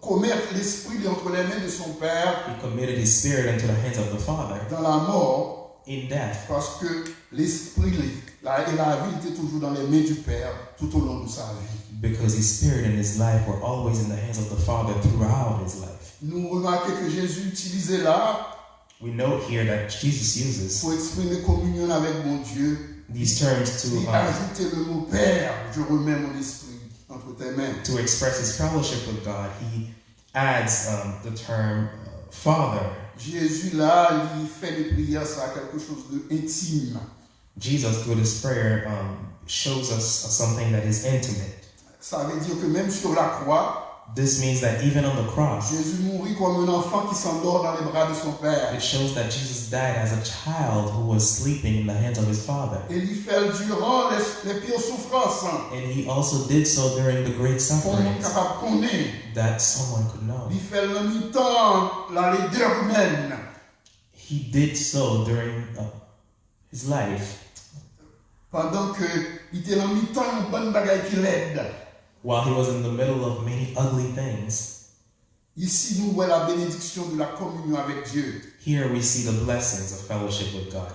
commet l'esprit entre les mains de son Père He committed his spirit into the hands of the Father dans la mort, in death parce que l'esprit la, et la vie était toujours dans les mains du Père tout au long de sa vie. because his spirit and his life were always in the hands of the Father throughout his life. Nous remarquons que Jésus utilisait là We note here that Jesus uses pour exprimer communion avec Bondye, these terms to il uh, ajoutait le mot Père, je remets mon esprit entre tes mains. To express his fellowship with God. He adds um, the term uh, Father. Jésus là, il fait des prières, ça quelque chose d'intime. Jesus, through this prayer, um, shows us something that is intimate. Ça veut dire que même sur la croix, This means that even on the cross, Jésus mourit comme un enfant qui s'endort dans les bras de son Père. It shows that Jesus died as a child who was sleeping in the hands of his Father. Et il fait durant les, les pires souffrances, And he also did so during the great comme suffering capable connaître. That someone could know. Il fait le mitan, la laideur humaine. He did so during uh, his life Pandan ke li te nan mitan yon bann bagay ki lèd. While he was in the middle of many ugly things. Isi nou wè la benediksyon de la kominyon avèk Dye. Here we see the blessings of fellowship with God.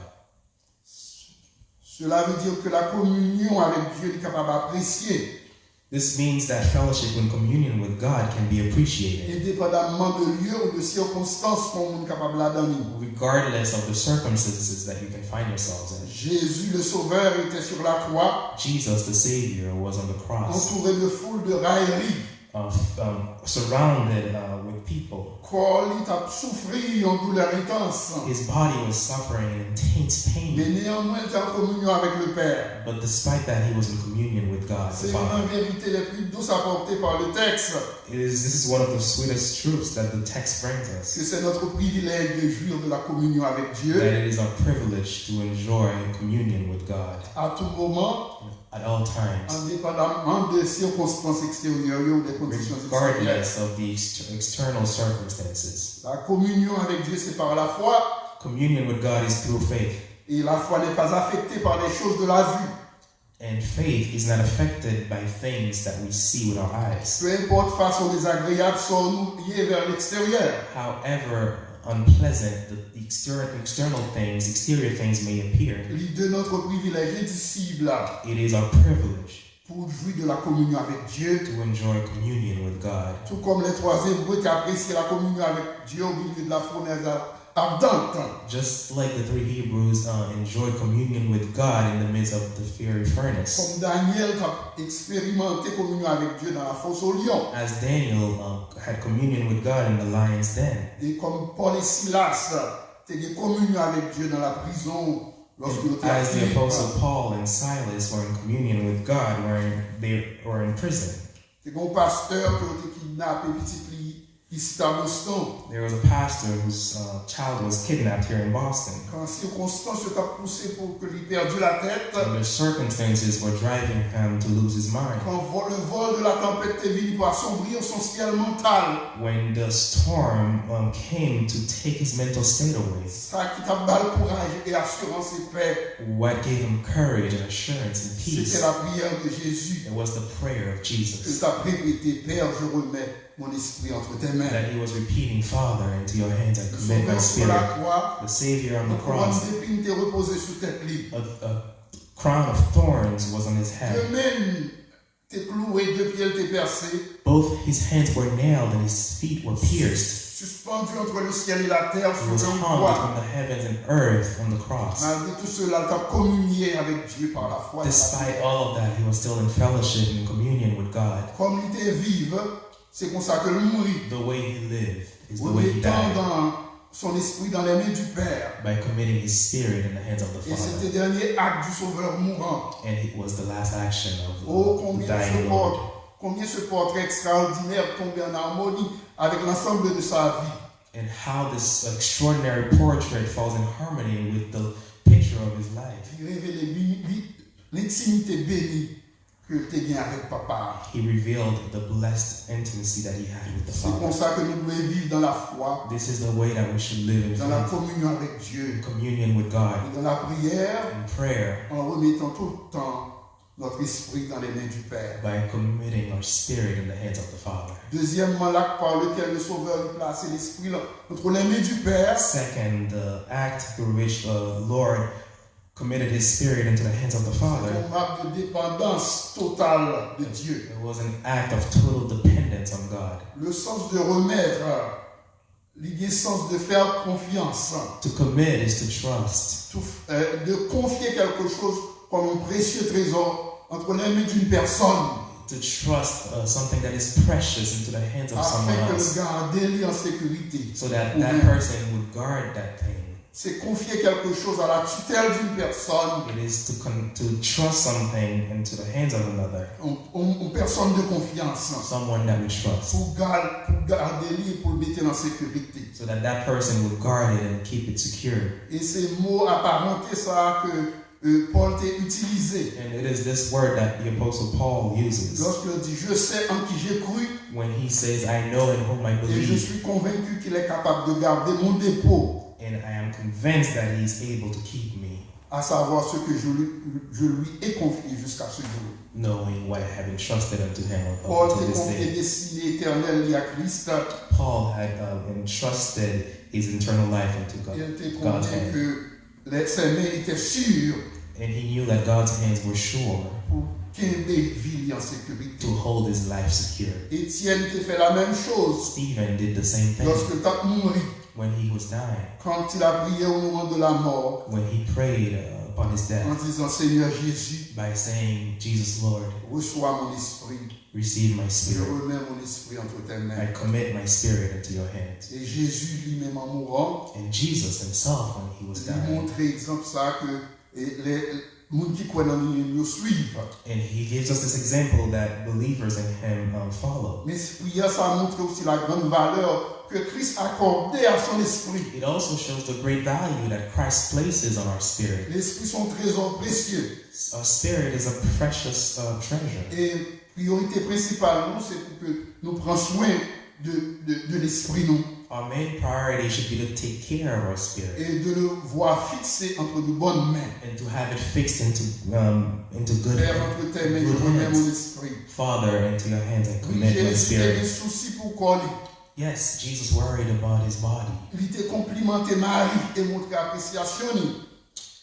Cela veut dire que la communion avec Dieu est capable d'apprécier. This means that fellowship and communion with God can be appreciated Indépendamment de lieu ou de circonstances qu'on moun capable d'attendre. Regardless of the circumstances that you can find yourselves in. Jésus le Sauveur était sur la croix, Jesus, the Savior, was on the cross, entouré de foule de railleries. uh, um, surrounded uh, with people. Kò li t ap soufri yon doulè entans. His body was suffering an intense pain, Men neanmwen, li te an kominyon avèk le Père. But despite that, he was in communion with God the C'est l'une Father. Des vérités les plus douces apportées par le texte. It is, this is one of the sweetest truths that the text brings us. Que c'est notre privilège de jouir de la communion avec Dieu. That it is our privilege to enjoy communion with God À tout moment, at all times, indépendamment des circonstances extérieures ou des conditions extérieures. Regardless of the ex- external circumstances. La communion avec Dieu, c'est par la foi. Communion with God is through faith. Et la foi n'est pas affectée par les choses de la vue. And faith is not affected by things that we see with our eyes. Peu importe façon désagréable, sort nous lié vers l'extérieur. However unpleasant the exter- external things, exterior things may appear, L'idée de notre privilège indicible it is our privilege pour jouir de la communion avec Dieu. To enjoy communion with God. Tout comme les trois Hébreux qui appréciaient la communion avec Dieu au milieu de la fournaise ardente. Just like the three Hebrews uh, enjoyed communion with God in the midst of the fiery furnace. Comme Daniel qui a expérimenté communion avec Dieu dans la fosse au lion. As Daniel uh, had communion with God in the lion's den. Et comme Paul et Silas te gen communion avec Dieu dans la prison lorsque yo te As the Philippe. Apostle Paul and Silas were in communion with God when they were in prison. Te gen yon pastè ke yo te kidnape pitit li isi a Boston. There was a pastor whose uh, child was kidnapped here in Boston. Kan sikonstans yo t ap pouse pou ke li pèdi latèt, And the circumstances were driving him to lose his mind. Kan vol, le vol de la tempête te vini pou asombrir son ciel mental. When the storm um, came to take his mental state away, Sa ki t ap ba l kouraj e asirans e pè. What gave him courage and assurance and C'était peace? La prière de Jésus. It was the prayer of Il Jesus t'a répété, Père, je remets mon esprit entre tes mains. That he was repeating, Father, into your hands I Le commit my Sauveur sur la spirit. Croix, The Savior on the couronne cross, d'épines t'est reposée sur tête libre. A, a crown of thorns was on his Deux head. Mains t'est clouée, deux pieds t'est percé. Both his hands were nailed and his feet were pierced. Suspendu entre le ciel et la terre He was sur une hung croix. Between the heavens and earth on the cross. Malgré tout cela, il t'a communié avec Dieu par la foi. Despite all of that, he was still in fellowship and communion with God. Comme il était vivant, c'est comme ça que le mourit. The way he lived is the way he Remettant died. Dans son esprit dans les mains du Père. By committing his spirit in the hands of the Et Father. C'était le dernier acte du Sauveur mourant. And it was the last action of Oh, the combien dying je Lord. porte Combien ce portrait extraordinaire tombe en harmonie avec l'ensemble de sa vie. And how this extraordinary portrait falls in harmony with the picture of his life. Li revele li- li- lentimite beni ke l te gen avèk Papa. He revealed the blessed intimacy that he had with the Se Father. Konsa ke nou dwe viv dans la foi, This is the way that we should live in dans la faith, communion avec Dieu, in communion with God, et dans la prière, in prayer, en remettant tout le temps notre esprit dans les mains du Père. By committing our spirit in the hands of the Father. Deuxièmement, l'acte par lequel le Sauveur veut placer l'esprit là, entre les mains du Père, Second, the act through which the Lord committed his spirit into the hands of the Father. Un acte de dépendance totale de Dieu. It was an act of total dependence on God. Le sens de remettre, li gen sens de faire confiance, To commit is to trust. to, euh, de confier quelque chose comme un précieux trésor entre les mains d'une personne, To trust uh, something that is precious into the hands of someone afin que else, le garder li en sécurité. So that that person would guard that thing. C'est confier quelque chose à la tutelle d'une personne, It is to con- to trust something into the hands of another, une, une- une personne de confiance, someone that we trust, pour, gar- pour garder li et pour le mettre en sécurité. So that that person would guard it and keep it secure. Et c'est mot apparenté ça que euh, Paul t'a utilisé. And it is this word that the Apostle Paul uses Lorsque il dit, je sais en qui j'ai cru when he says, I know in whom I et je believe, suis convaincu qu'il est capable de garder mon dépôt, and I am convinced that he is able to keep me, à savoir ce que je lui, je lui ai confié jusqu'à ce jour. Knowing what I have entrusted unto him up Paul until te this konfye day. Destinée éternelle li à Christ. Paul had uh, entrusted his eternal life into God, Il te God's konnen hand. Que les, ses mains étaient sûres And he knew that God's hands were sure pour kenbe vi li en sécurité. To hold his life secure. Étienne te fait la même chose Stephen did the same thing lorsque il a mouru. When he was dying. Quand il a prié au moment de la mort, When he prayed uh, upon his death en disant, Seigneur Jésus, by saying, Jesus Lord, reçois mon esprit. Receive my Je spirit. Remets mon esprit entre tes I mains. Commit my spirit into your hands. Et Jésus lui-même en mourant, And Jesus himself, when he was li dying, montre egzanp sa ke e, les moun ki kwè nan li menm yo suiv. And he gives us this example that believers in him um, follow. Men priyè sa montre aussi la grande valeur que Christ accorde à son esprit. It also shows the great value that Christ places on our spirit. L'esprit c'est un trésor précieux. Our spirit is a precious uh, treasure. Et priorité principale nou, c'est pour que nous prenions soin de, de, de l'esprit nou. Our main priority should be to take care of our spirit Et de le voir fixé entre de bonnes mains. And to have it fixed into um, into good, Père, entre tes mains, good je remets mon hands. Esprit. Father, into your hands I Oui, commit my Jésus te gen spirit. Souci pou kò li. Yes, Jesus worried about his body. Li te konplimante Mari e montre apresyasyon li.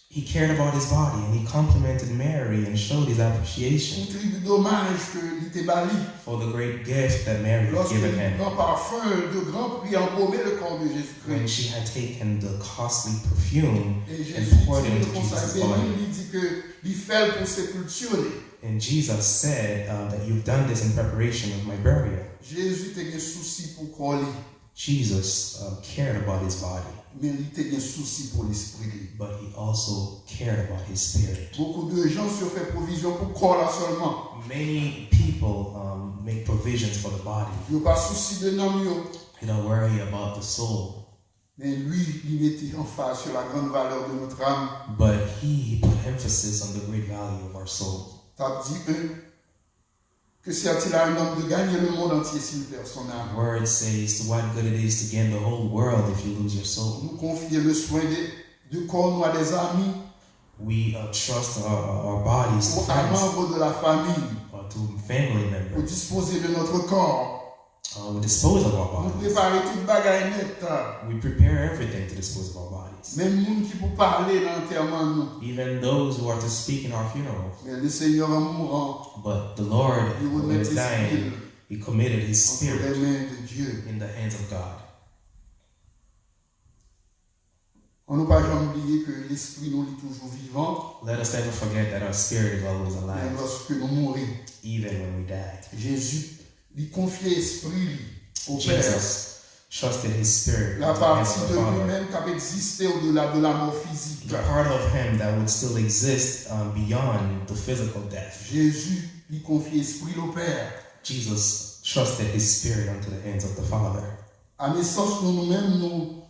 He cared about his body and he complimented Mary and showed his appreciation Pou tribi domaj ke li te ba li. For the great gift that Mary had Lorsque given li him. Pran parfum de grand prix, embaumer le corps de Jésus-Christ. When she had taken the costly perfume Et and Jésus poured it dit, into comme ça, Jesus' béni, body. Il dit que li fè l pou sepulture li. And Jesus said uh, that you've done this in preparation of my burial. Jésus te gen souci pou kò li. Jesus uh, cared about his body, Men li te gen souci pou lespri li. But he also cared about his spirit. Beaucoup de gens se fè provizyon pou kò la sèlman. Many people um, make provisions for the body. Yo pa souci de nanm yo. They don't worry about the soul. Men lui, li mete emphase sur la grande valeur de notre âme. But he, he put emphasis on the great value of our soul. T ap di, un, que sert-il à un homme de gagner le monde entier s'il perd son âme? Word says, to what good it is to gain the whole world if you lose your soul. Nous confier le soin de, de corps nous à des amis, We uh, trust our, our bodies to ou à friends membres de la famille, or to family pour members. Disposer de notre corps. Uh, we dispose of our Nous bodies. Préparer tout bagay net. We prepare everything to dispose of our bodies. Menm moun ki pou pale nan antèman nou. Even those who are to speak in our funeral. Men le Seigneur en mourant, But the Lord, li when he remet was lespri dying, he committed his entre les spirit mains de Dieu. In the hands of God. An nou pa janm bliye ke lespri nou li toujou vivan, Let us never forget that our spirit is always menm alive, lòske nou mouri. Even when we die. Jezi, li konfye espri li o Pè. Jesus trusted his spirit La to the hands pati of de the Father. Li menm k ap egziste odela de lamò fizik. The part of him that would still exist um, beyond the physical death. Jezi, li konfye espri l o Pè. Jesus trusted his spirit unto the hands of the Father. A nesans nou, nou menm, nou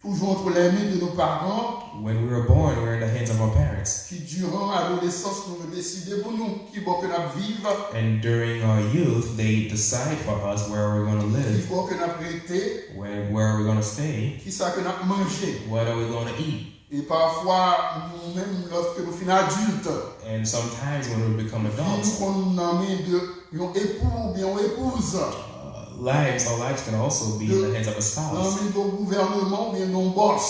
toujou antre lè men de nos parents. When we were born, we were in the hands of our parents. Ki diran adolesans nou, yo deside pou nou ki bò ke n ap viv, And during our youth, they decide for us where we're going to ki live, bò ke n ap rete, where, where we're going to stay, ki sa ke n ap manje. what are we going to eat. E pafwa, nou menm, lòske nou fin adilt, And sometimes when we become vi nou adults, konn nan men de yon epou oubyen yon epouz, uh, lives, our lives can also be in the hands of a nan spouse, men de yon gouvèneman oubyen de yon bòs,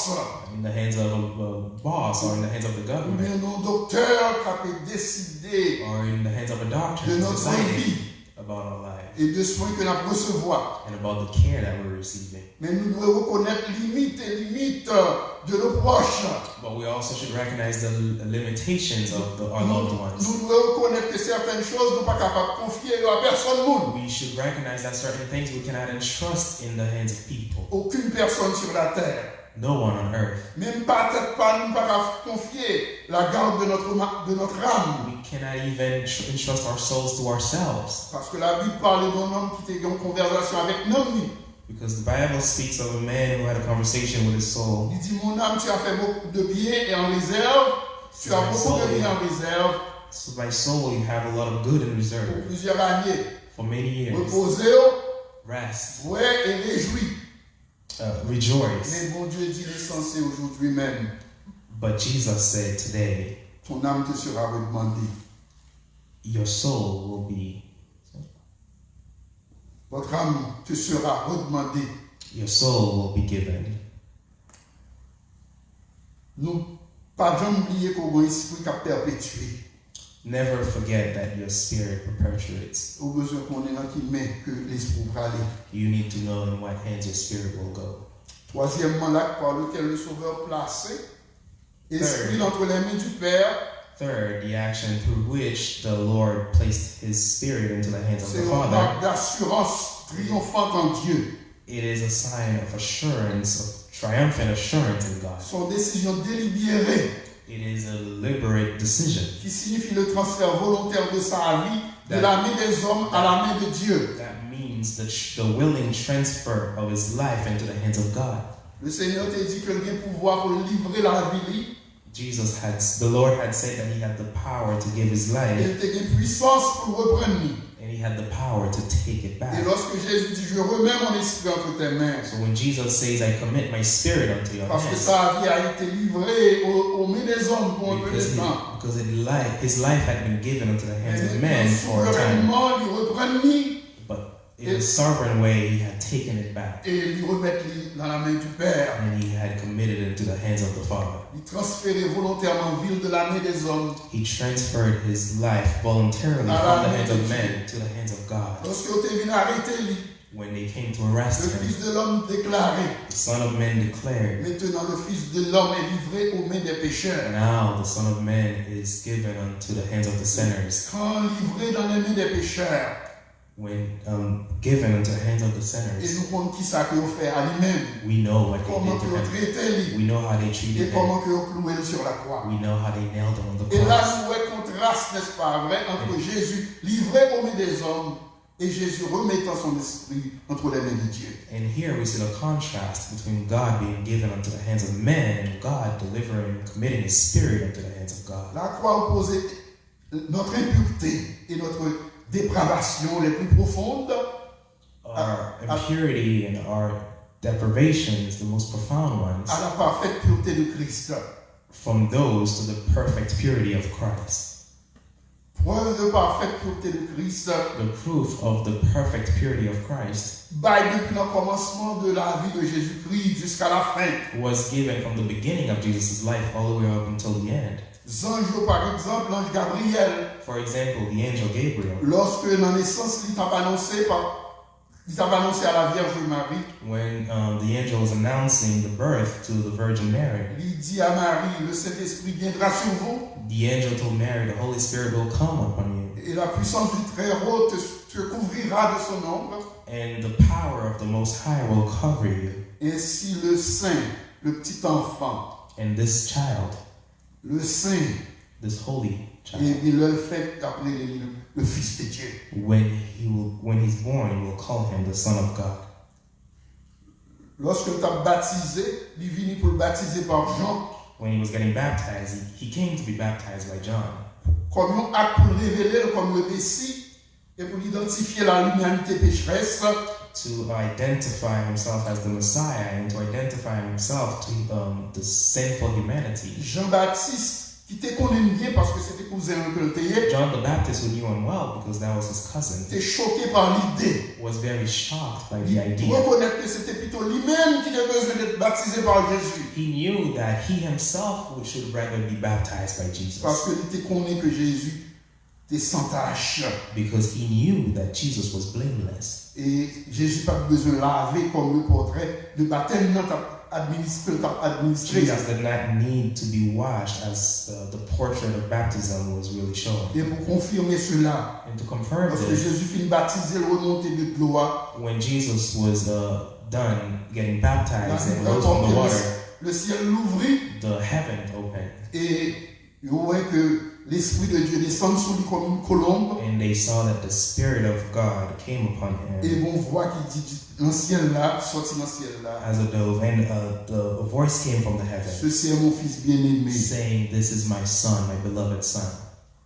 in the hands of a, a boss, or in the hands of the government, oubyen de yon doktè k ap deside or in the hands of a doctor de who's notre deciding vie about our life e de swen ke n ap resevwa. and about the care that we're receiving. Men nou dwe rekonèt limit e limit de nos proches. But we also should recognize the l- limitations of the, our loved ones. Nou dwe rekonèt ke sètèn choz nou pa kapab konfye yo a pèsòn moun. We should recognize that certain things we cannot entrust in the hands of people. Aucune personne sur la terre. No one on earth. Menm pa tèt pa nou, nou pa ka konfye la garde de notre, ma- de notre âme. We cannot even tr- entrust our souls to ourselves. Paske Labib pale de yon nonm ki te gen yon konvèsasyon avèk nanm li. Because the Bible speaks of a man who had a conversation with his soul. Li di, mon âme, tu as fait beaucoup de bien et en réserve, tu as beaucoup de bien en réserve So, my soul, you have a lot of good in pour reserve plusieurs années. For many years. Repoze w, Rest, bwè e rejwi. uh, rejoice. Men Bondye di li sanse aujourd'hui même, But Jesus said today, ton âme te sera redemandée. Your soul will be, Votre âme te sera redemandée. Your soul will be given. Nou pa janm bliye ke w gen yon espri k ap pèpetye. Never forget that your spirit perpetuates. Ou bezwen konnen nan ki men ke lespri w prale. You need to know in what hands your spirit will go. Twazyèmman, l'acte par lequel le Sauveur plaçait Esprit entre les mains du Père. Third, the action through which the Lord placed his spirit into the hands of C'est the une Father. Marque d'assurance triomphante en Dieu. It is a sign of assurance, of triumphant assurance in God. C'est une décision délibérée. It is a deliberate decision. Qui signifie le transfert volontaire de sa vie de la main des hommes à la main de Dieu. That means the, tr- the willing transfer of his life into the hands of God. Le Seigneur te di ke l gen pouvwa pou l livre lavi li. Jesus had, the Lord had said that he had the power to give his E life, l te gen pwisans pou l reprann li. And he had the power to take it Et back. Lorsque Jésus dit, je remets mon esprit entre tes mains, So when Jesus says, I commit my spirit unto your parce que hands, sa vie a été livrée aux, aux mains des hommes pour un peu because, de he, temps. Because it li- his life had been given unto the hands Mais of men maintenant, for a time. Souverainement, li reprann li But in a sovereign way, he had taken it back. Et li remet li dans la main du Père. And he had committed it into the hands of the Father. Li transfere volontèman vi l de la main des hommes. He transferred his life voluntarily À la from the main hands de of Dieu. Men to the hands of God. Lorsque yo te vin arete li, When they came to le arrest him, Fils de l'homme déclarait, the Son of Man declared, maintenant le Fils de l'homme est livré aux mains des pécheurs. Now the Son of Man is given unto the hands of the sinners. Quand livré dans les mains des pécheurs, When um, given unto the hands of the et sinners, nous comprenons qui ça que vous fait à lui-même, we know what they comment did que to vous him. traitez lui, We know how they et treated him. Comment que vous clouez sur la croix. We know how they nailed him on the Et là, cross. Nous voyons un contraste, n'est-ce pas vrai, entre Jésus livré aux mains des hommes et Jésus remettant son esprit entre les mains de Dieu. And here we see the contrast between God being given unto the hands of men and God delivering, committing his spirit unto the hands of God. La croix opposait notre impureté et notre dépravation les plus profondes Our impurity and our deprivations, the most profound ones, à la parfaite pureté de Christ. From those to the perfect purity of Christ. Preuve de parfaite pureté de Christ. The proof of the perfect purity of Christ. Bay depuis le commencement de la vie de Jésus-Christ jusqu'à la fin. Was given from the beginning of Jesus' life all the way up until the end. Zanj yo, par exemple, l'ange Gabriel. For example, the angel Gabriel. Lorsque nan nesans li t ap anonse pa Li t ap anonse à la Vierge Marie. When um, the angel was announcing the birth to the Virgin Mary, Li di à Marie, le Saint-Esprit viendra sur vous. The angel told Mary, the Holy Spirit will come upon you. Et la puissance du Très-Haut te, te couvrira de son ombre. And the power of the Most High will cover you. Ainsi le saint, le petit enfant. And this child, Le saint. This holy child. Et puis le fait d'appeler le le Fils de Dieu. When he will, when he's born, you will call him the Son of God. Lòske l t ap batize, li vini pou l batize pa Jan. When he was getting baptized, he, he came to be baptized by John kòm yon ak pou l revele l kòm le Mesi e pou l idantifye la limanite pecherès to identify himself as the Messiah and to identify himself to um, the sinful humanity. Jan Batis, ki te konnen l byen paske se te kouzen l ke l te ye, John the Baptist, who knew him well because that was his cousin, te choke pa lide. Was very shocked by Li the idea. Rekonèt ke se te pito li menm ki te bezwen de batize pa Jezi. He knew that he himself would, should rather be baptized by Jesus Paske li te konnen ke Jezi te san tach. Because he knew that Jesus was blameless. E Jezi pa t bezwen lave kòm le pòtrè de batèm nan t ap administre, l t ap administre. Jesus did not need to be washed as uh, the portrait of baptism was really showing. E pou konfime sela, And to confirm lòske this, Jezi fin batize l, remonte de dlo a, when Jesus was uh, done getting la baptized and Bib rose from the rapòte water, le, le syèl louvri, the heaven opened. E yo wè ke Lespri de Dye desann sou li kòm yon kolonb. And they saw that the Spirit of God came upon E him. Yon vwa ki di nan syèl la, sòti nan syèl la. As a dove, and uh, the, a voice came from the heaven Ceci est mon fils bien-aimé, saying, "This is my son, my beloved son,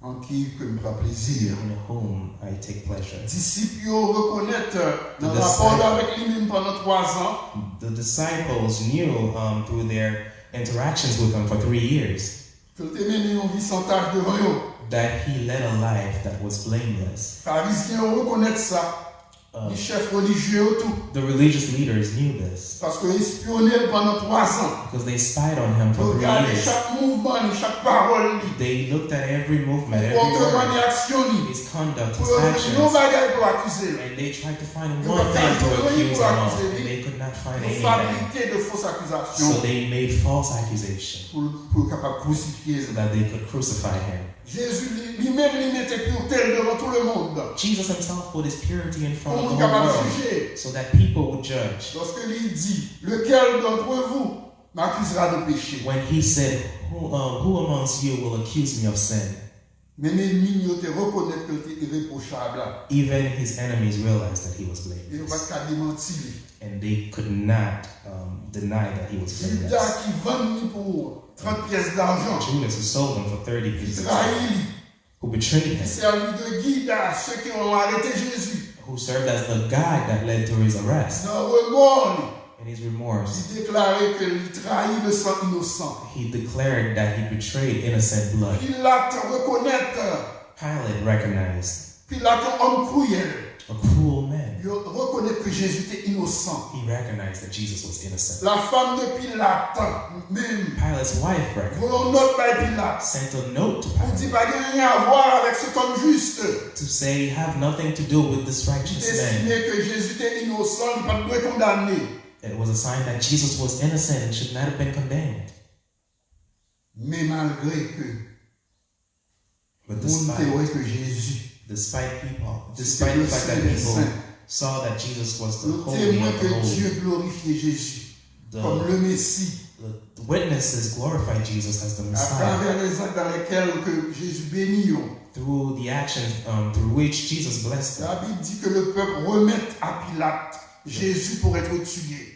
en qui que me prend plaisir. In whom I take pleasure." Disip yo rekonèt nan The rapò yo disciple- avèk li menm pandan twa zan, The disciples knew um, through their interactions with him for three years ke l te mennen yon vi san tach devan yo. that he led a life that was blameless. Farizyen yo rekonèt sa, Uh, ni chèf relijye yo tou. The religious leaders knew this Paske yo espyone l pandan twa zan. because they spied on him for Yo three gade years. Chak mouvman li, chak pawòl li, They looked at every movement, every konpòtman li, word, aksyon li, his conduct, pou his yo jwenn yon actions, bagay pou akize l. And they tried to find Yo one pa thing to jwenn accuse pou him of, akize and li. They could not find Yo anything. Fabrike de fos So akizasyon they made false accusations pou pou yo kapab krusifye so l. That they could crucify him. Jezi li li menm li mete purite l devan tout le monde. Jesus himself put his purity in Pou front of the moun whole kapab world jije. So that people would judge. Lòske li di, lequel d'entre vous m'accusera de péché? When he said, "Who, um, who amongst you will accuse me of sin?" Menm enmi l yo te rekonèt ke l te ireprochab. Even his enemies realized that he was E yo pa blameless. t ka demanti li. And they could not um, deny that he was Juda blameless. Ki vann li pou trant pyès dajan, Judas, who sold him for thirty ki pieces, trayi li, who betrayed ki him, sèvi de gid a se ke yo arete Jezi. Who served as the guide that led to his arrest. Nan remò li, In his remorse, li deklare ke li trayi le san inosan. He declared that he betrayed innocent blood. Pilat rekonèt Pilate recognized Pilat yon òm kriyèl. A cruel man. Yo rekonèt ke Jezi te inosan. He recognized that Jesus was innocent. La femme de Pilate menm Pilate's wife recognized. Voye yon nòt bay Pilat Sent a note to pou di Pilate pa gen anyen a vwa avèk se tòm jis. To say, "Have nothing to do with this Li righteous estime man." Ke Jezi te inosan, li pa t dwe kondane. It was a sign that Jesus was innocent and should not have been condemned. Men malgre ke But moun te wè despite, ke Jezi despite people, se despite te the fact that Sen dè people sen, saw that Jesus was the yo holy temwen of the ke Dye holy, glorifye Jezi kòm the, le Mesi. the witnesses glorified Jesus as the Messiah Atravè lèzak dan lèkèl ke Jezi beni yo. Through the actions um, through which Jesus blessed them. Labib di ke le pèp remèt a Pilat Jezi pour être tué.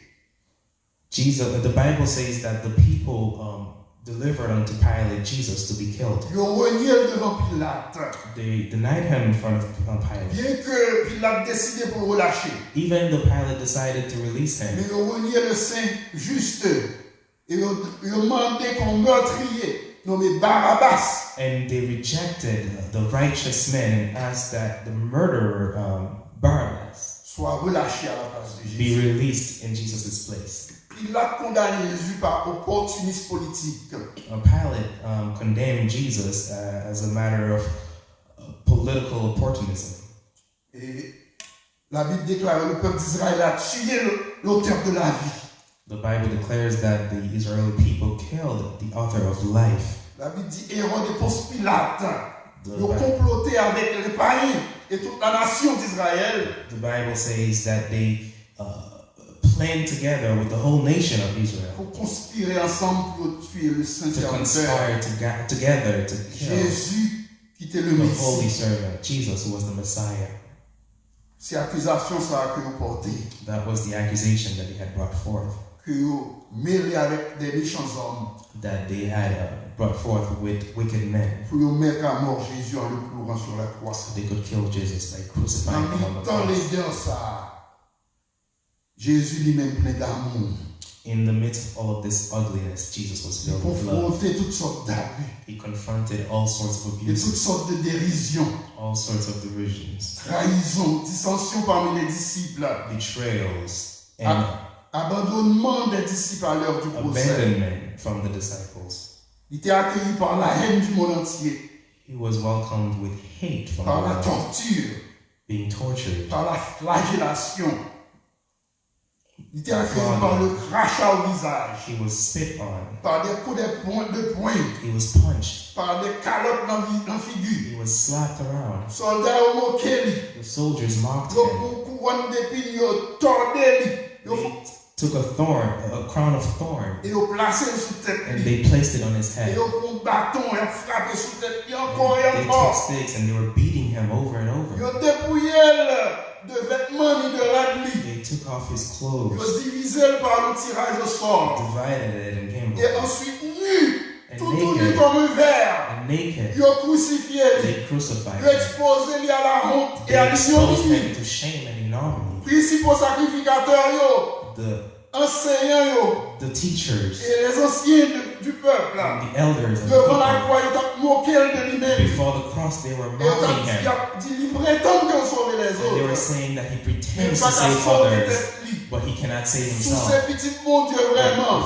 Jesus, the Bible says that the people um, delivered unto Pilate Jesus to be killed. Yo renye l devan Pilat. They denied him in front of uh, Pilate. Byen ke Pilat deside pou l relache, Even though Pilate decided to release men him, yo renye le Sen Jis. E yo, yo mande kon mètriye nonmen Barabas and they rejected the righteous man and asked that the murderer um, Barabbas swa relache a la plas de be Jezi. Released in Jesus' place. Pilat kondane Jezi pa opòtinis politik. Uh, Pilate um, condemned Jesus uh, as a matter of uh, political opportunism. E Labib deklare le pèp d'Izrayèl a tiye l'auteur de la vie. The Bible declares that the Israeli people killed the author of life. Labib di Eròd e Pons Pilat, The yo Bible- konplote avèk le payen e tout la nasyon d'Izrayèl The Bible says that they uh, planned together with the whole nation of Israel pou konspire ansanm pou yo tiye le Sen to Sèvitè. Conspire to ga- together to kill Jezi ki te le Mesi. The holy servant, Jesus, who was the Messiah. Se akizasyon sa a ke yo pòte. That was the accusation that he had brought forth. Ke yo mele avèk de mechan zòm. That they had uh, brought forth with wicked men. Pou yo mèt a mò Jezi an le kloran sou la kwa. So they could kill Jesus by crucifying him on the cross. Nan mitan ledè sa a, Jezi li menm plen damou. In the midst of all of this ugliness, Jesus was filled with love. Li konfwonte tout sòt dabi. He confronted all sorts of abuse. E tout sòt de derizyon. All sorts of derisions. Trayizon, disansyon pami le disip. Betrayals. And abandonnement des disciples à l'heure du procès. Abandonment from the disciples. Li te akeyi pa la haine du monde entier. He was welcomed with hate from the world. Par la torture. Being tortured. Par la flagellation. Li te akeyi pa le crachat au visage. He was spit on. Pa de kou de pwen, de pwen. He was punched. Pa de kalòt nan vi-, nan figi. He was slapped around. Sòlda yo moke li. The soldiers mocked him. Yo pran kouwòn depin, yo tòde li. Yo They took a thorn, a crown of thorn, e yo plase l sou tèt li. And they placed it on his head. E yo pran baton, y ap frape sou tèt li ankò e ankò. They took sticks and they were beating him over and over. Yo depouye l de vètman li, de rad li. They took off his clothes. Yo divize l pa yon tiraj osò. Divided it and gambled. E answit, nu, toutouni kòm yon vè. And naked. Yo krusifye li. They crucified him. Yo ekspoze li a la honte e a l'inyòni. They exposed him to shame and ignominy. Prensipal sakrifikatè yo. The Anseyan yo. The teachers. E les anciens de, du peuple. And the elders of the people. Devan lakwa, yo t ap moke l de li menm. Before the cross, they were mocking him. E yo t ap di, y ap di, li pretann ke l sove lèzòt. And they were saying that he pretends to save others, but he cannot save himself. Men l pa ka sove tèt li. Si w se pitit Bondye vrèman,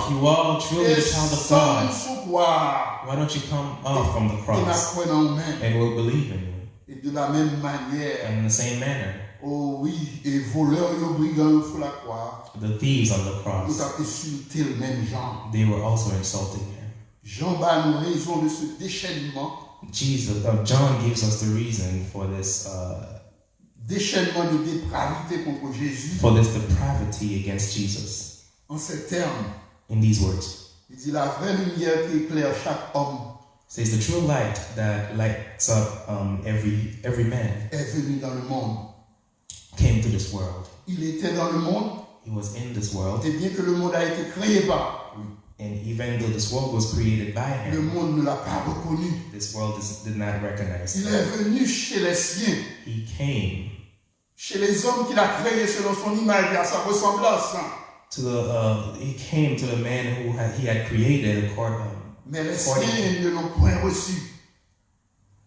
desann sou kwa a. But if you are truly the child of God, why don't you come up from the cross? E n ap kwè nan ou menm. And we'll believe in you. E de la menm manyè. And in the same manner, oh wi, e volè yo, brigan yo sou lakwa a, the thieves on the cross, yo t ap ensilte l menm jan. They were also insulting him. Jan ba nou rezon de se dechènman. Jesus, uh, John gives us the reason for this uh, dechènman de depravite kont Jezi. For this depravity against Jesus. En ces termes, in these words, li di, la vraie lumière qui éclaire chaque homme. Says the true light that lights up um, every every man est venu dans le monde. Came to this world. Il était dans le monde. He was in this world. Et bien que le monde a été créé par lui. And even though this world was created by him, le monde ne l'a pas reconnu. This world is, did not recognize him. Il est venu chez les siens. He came. Chez les hommes qu'il a créés selon son image et à sa ressemblance. To the, uh, he came to the man who had, he had created according. Mais les siens ne l'ont point reçu.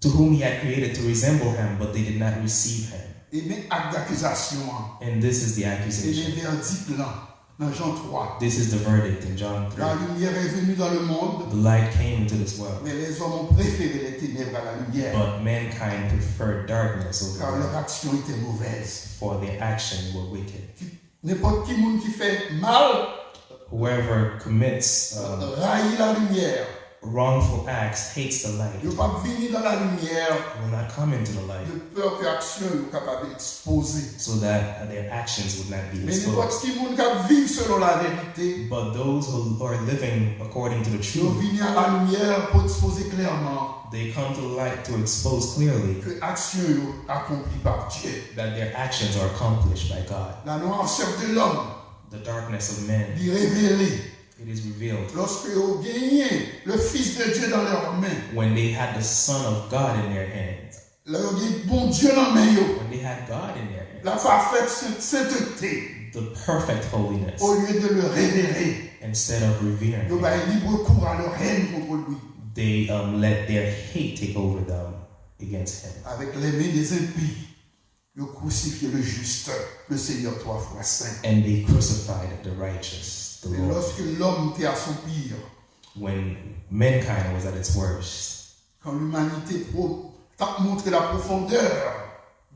To whom he had created to resemble him, but they did not receive him. E men ak dakizasyon an. And this is the accusation. E men vèdik lan. Nan Jan twa. This is the verdict in John three. La lumière est venue dans le monde, the light came into this world, mais les hommes ont préféré les ténèbres à la lumière, but mankind preferred darkness over light, car leurs actions étaient mauvaises. For their actions were wicked. Nenpòt ki moun ki fè mal, whoever commits uh, rayi la lumière. Wrongful acts hates the light. Yo p ap vini dans la lumière. Will not come into the light. De peur que action yo kapab ekspoze. So that uh, their actions would not be exposed. Men nenpòt ki moun k ap viv selon la vérité, but those who are living according to the truth, yo vini à la lumière pour exposer clairement, they come to the light to expose clearly, que action yo accompli par Dieu, that their actions are accomplished by God. La noirceur de l'homme, the darkness of men, li revele. It is revealed. Lorsque yo genyen le Fils de Dieu dans leurs mains. When they had the Son of God in their hands. Lè yo gen Bondye nan men yo. When they had God in their hands. La parfaite sainteté. The perfect holiness. Au lieu de le révérer. Instead of revering him. Yo bay libre cours à leur haine contre lui. They um, let their hate take over them against him. Avec les mains des impies. Yo crucifié le juste, le Seigneur trois fois saint. And they crucified the righteous, the Lord. Et lorsque l'homme était à son pire, when mankind was at its worst, quand l'humanité pro, t ap montré la profondeur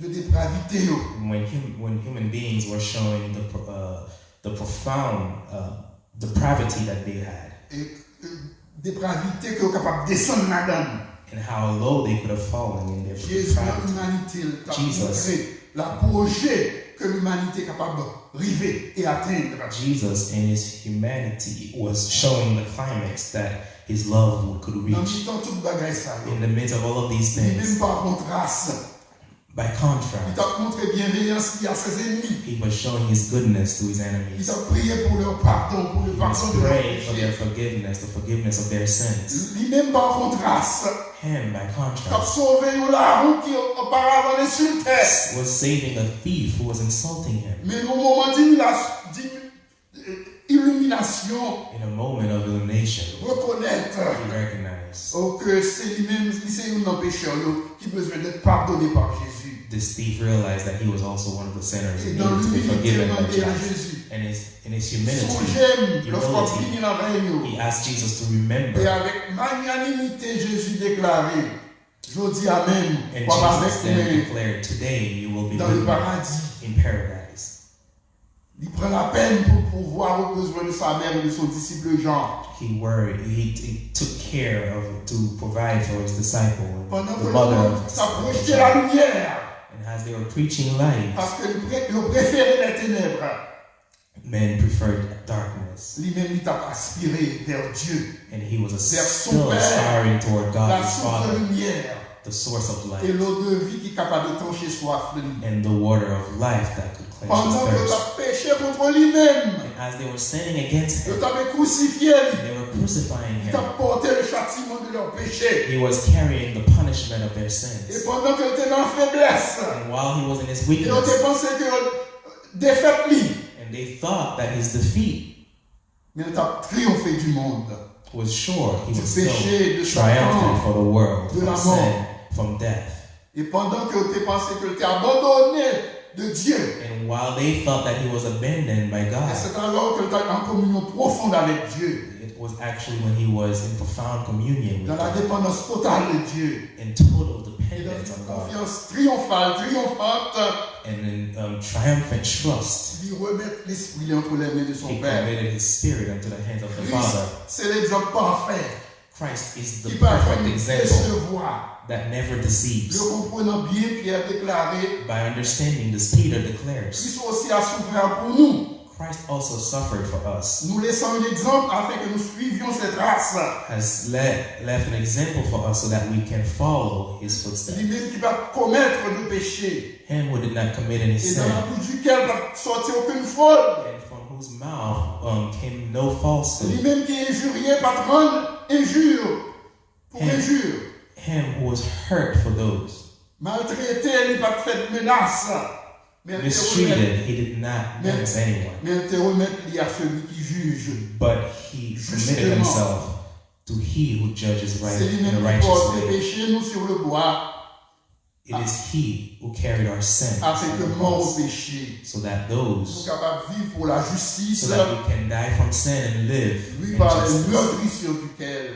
de dépravité yo, when, hum, when human beings were showing the, uh, the profound uh, depravity that they had. E, e, depravite ke yo kapab desann ladan l. And how low they could have fallen in their depravity. Jezi nan imanite l t ap montre lapwoje ke limanite kapab rive e atenn. Jesus in his humanity was showing the climax that His love could reach. Nan mitan tout bagay sa yo, In the midst of all of these li menm things, pa kontras, by li contrast, t ap montre byenveyans li a sèzenmi. He was showing His goodness to His Li enemies. t ap priye pou lè padon, pou lè He was padon de lè praying for their peche. Forgiveness, the forgiveness of their sins. Li menm pa kontras, Him, by t ap contrast, sove yon lawon ki oparavan ensilte. Was saving a thief who was insulting him. Men nan yon moman dimilas- dimi- iliminasyon, In a moment of illumination, rekonèt he recognized ke se li menm, li se youn nan pechè yo ki bezwen dèt padone pa Jezi. This thief realized that he was also one of the sinners E and nan needed to be imilite forgiven by mande a Jesus. Jezi. And his, in his humility, Sonje m lòske w ap humility, vini nan rèy ou. He asked Jesus to E remember. Avèk magnanimite, Jezi deklare, jodi a menm, And w ap avèk Jesus then mwen declared, "Today you will be nan le with me paradi. In paradise." Li pran lapèn pou pouvwa reprezante sa menm de son disip Jan. He worried, he, he took care of to provide for his disciple, Pandan the ke mother yo of t ap preche lalimyè, And as they were preaching light, paske li pre- yo prefere lè tenèb, men preferred darkness. Li menm li t ap aspire vè Dye, And he was vers son still Père, aspiring toward God la his source de Father, lumière, the source of et light, l'eau de vie ki kapab étancher soif li. And the water of life that could quench his Pandan ke yo t thirst. Ap peche kont li menm, And as they were sinning against yo him, t ap krusifye li, they were crucifying li t ap him. Pote le châtiment de leurs péchés. He was carrying the punishment of their E sins. Pandan ke l te nan feblès, And while he was in his e yo te weakness, panse ke defèt li, and they thought that his defeat men l t ap triyonfe du monde. was sure, he Du was péché, de still triumphant Satan, for the world, de from la sin, mort. From death. E pandan ke yo te panse ke l te abandone de Dye, And while they thought that he was abandoned by e God, se alò ke l t an kominyon pwofon avèk Dye, it was actually when he was in profound communion with dans la God, dépendance totale de Dye, in total e dans dependence une on God, confiance triomphale, triomphante, and in um, triumphant trust. Li remèt lespri li entre les mains de son He Père. Committed his spirit unto the hands of the Kris Father. Se l'exemple parfait. Christ is the Ki pa perfect janm example desevwa. That never deceives. Le comprenant bien, Pierre déclarait, By understanding this, Peter declares, Christ aussi a souffert pour nous. Christ also suffered for us. Nous laissant un exemple afin que nous suivions ses traces. Has le- left an example for us so that we can follow his footsteps. Lui-même qui va commettre de péché. Him who did not commit any Et dans la sin, bouche duquel va sortir aucune fraude. And from whose mouth um, came no falsehood. Lui-même qui injuriait va te rendre injure pour Him, injure. Him who was hurt for those, Maltraité, li pa te fè menas. Men l te remèt, mistreated, he did not menace anyone, men l te remèt li a celui qui juge. But he committed Justement. Himself to he who judges right Se li in a menm ki righteous pòte way. Peche nou sur le bois, It is he who carried our sin afin on que the mort au cross, péché, so that nou those kapab viv pour la justice, so that we can die from sin and live lui in par les justice meurtrissures duquel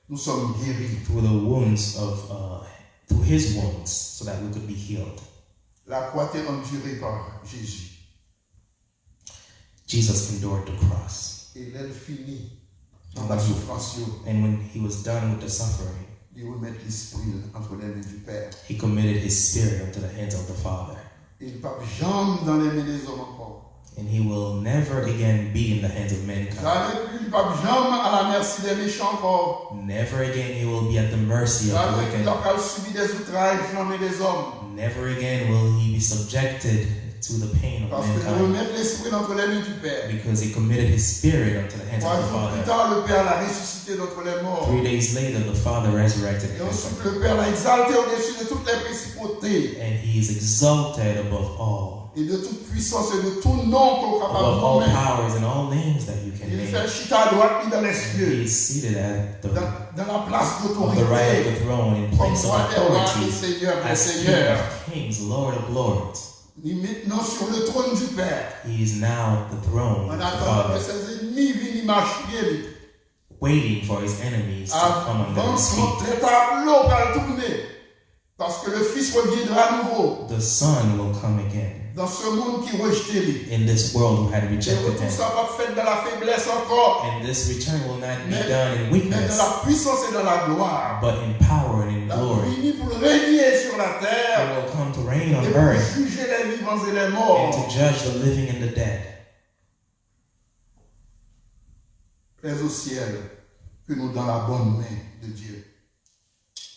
nous sommes guéris. Through the wounds of uh, through his wounds, so that we could be healed. La croix était endurée par Jésus. Jesus endured the cross. E lè l fini, anba soufrans yo, And when he was done with the suffering, li remèt lespri l entre les mains du Père. He committed his spirit into the hands of the Father. E l p ap janm dans les mains des hommes ankò. And he will never again be in the hands of mankind. Jamais plus, li p ap janm à la merci des méchants ankò. Never again he will be at the mercy of the Jamais plus, wicked. L ap pral subi des outrages dans les mains des hommes. Never again will he be subjected to the pain of Parce que li mankind. Remèt lespri l entre les mains du Père. Because he committed his spirit unto the hands Trois of the jours plus Father. Tard, le Père l'a ressuscité d'entre les morts. Three days later, the Father resurrected Et him. Ensuite, le Père l'a exalté au-dessus de toutes les principautés And he is exalted above all, et de toute puissance et de tout nom qu'on est capable de above all nommer. Powers and all names that you can Il name. Fait chita à droite lui dans les He cieux, is seated at the dans, dans la place of the right of d'autorité, the throne in Comme place of roi des rois et authority Seigneur des as King seigneurs. Of kings, Lord of lords. Il est maintenant sur le trône du Père. He is now at the throne En of the attendant que Father, ses ennemis viennent marcher, waiting for his enemies to come under Avant his trente feet. Les tableaux pral tourner. Parce que le Fils reviendra à nouveau The Son will come again dans ce monde qui rejetait lui. In this world who had Et rejected retour him. Ça va pas fait dans la faiblesse encore, And this return will not be mais, done in mais dans weakness, la puissance et dans la gloire. But in power and in La glory. Vini pour régner sur la He terre will come to reign on et pour earth juger les vivants et les and morts. To judge the living and the dead. Très au ciel. que nous dans la bonne main de Dieu.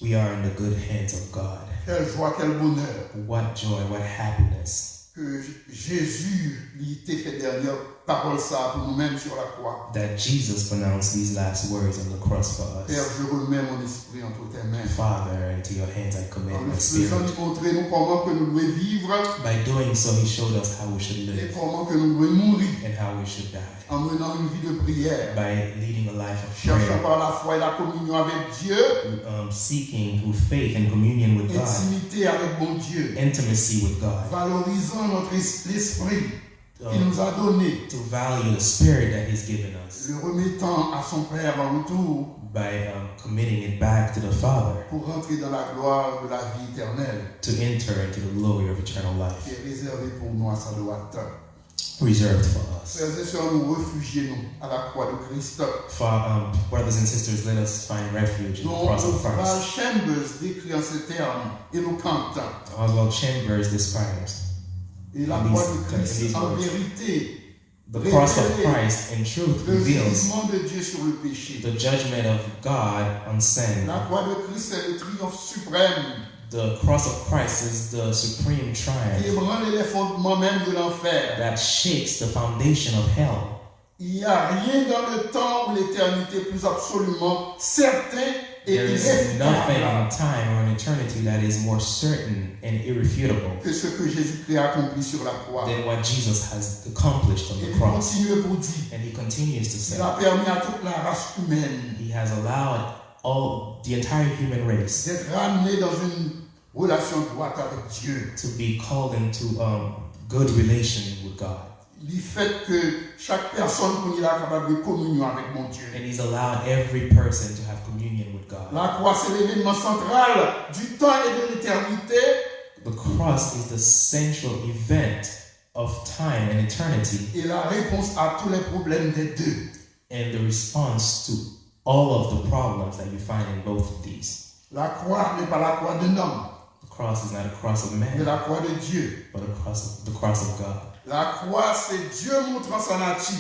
We are in the good hands of God. Quelle joie, quel bonheur What joy, what happiness que Jésus li te fè dènyè pawòl sa pou nou menm sur la croix. That Jesus pronounced these last words on the cross for Père, us. Je remets mon esprit entre tes mains. Father, into your hands I commit En my nous faisant spirit. Montrer nous comment que nous devons vivre By doing so, he showed us how we should et live comment que nous devons mourir and how we should die. En menant une vie de prière, By leading a life of cherchant prayer, par la foi et la communion avec Dieu, um, seeking through faith and communion with God, intimité avec bon Dieu, intimacy with God, valorisant notre es- l'esprit qu'il um, nous a donné, to value the spirit that He's given us le remettant à son Père en retour by um, committing it back to the Father pour rentrer dans la gloire de la vie éternelle to enter into the glory of eternal life qui est réservée pour nous à sa droite. reserved for us. Frères et sœurs, nous réfugier nous à la croix de Christ. For um, brothers and sisters, let us find refuge in the Donc, cross of Oswald Christ. Chambers décrit en ces termes éloquents. Oswald Chambers describes Et la in croix these- de Christ, in these en words. vérité, The cross of révèle Christ in truth le reveals jugement de Dieu sur le péché. The judgment of God on sin. La croix de Christ est le triomphe suprême The cross of Christ is the supreme qui triumph ébranle les fondements même de l'enfer. That shakes the foundation of hell. Il n'y a rien dans le temps ou l'éternité plus absolument certain et There is nothing irréfutable in time or in eternity that is more certain and irrefutable que ce que Jésus-Christ a accompli sur la croix. Than what Jesus has accomplished on Et the il cross. continue pour dire, And he continues to il say, a permis à toute la race humaine He has allowed all the entire human race d'être ramené dans une relation droite avec Dieu. To be called into um, good relation with God. Li fèt ke chak pèsonn kounye la kapab gen kominyon avèk Bondye. And he's allowed every person to have communion with God. La croix, c'est l'événement central du temps et de l'éternité. The cross is the central event of time and eternity Et la réponse à tous les problèmes des deux. And the response to all of the problems that you find in both of these. La croix n'est pas la croix d'un homme, The cross is not a cross of mais man, la croix de Dieu. But a cross of, the cross of God. La croix, c'est Dieu montrant sa nature.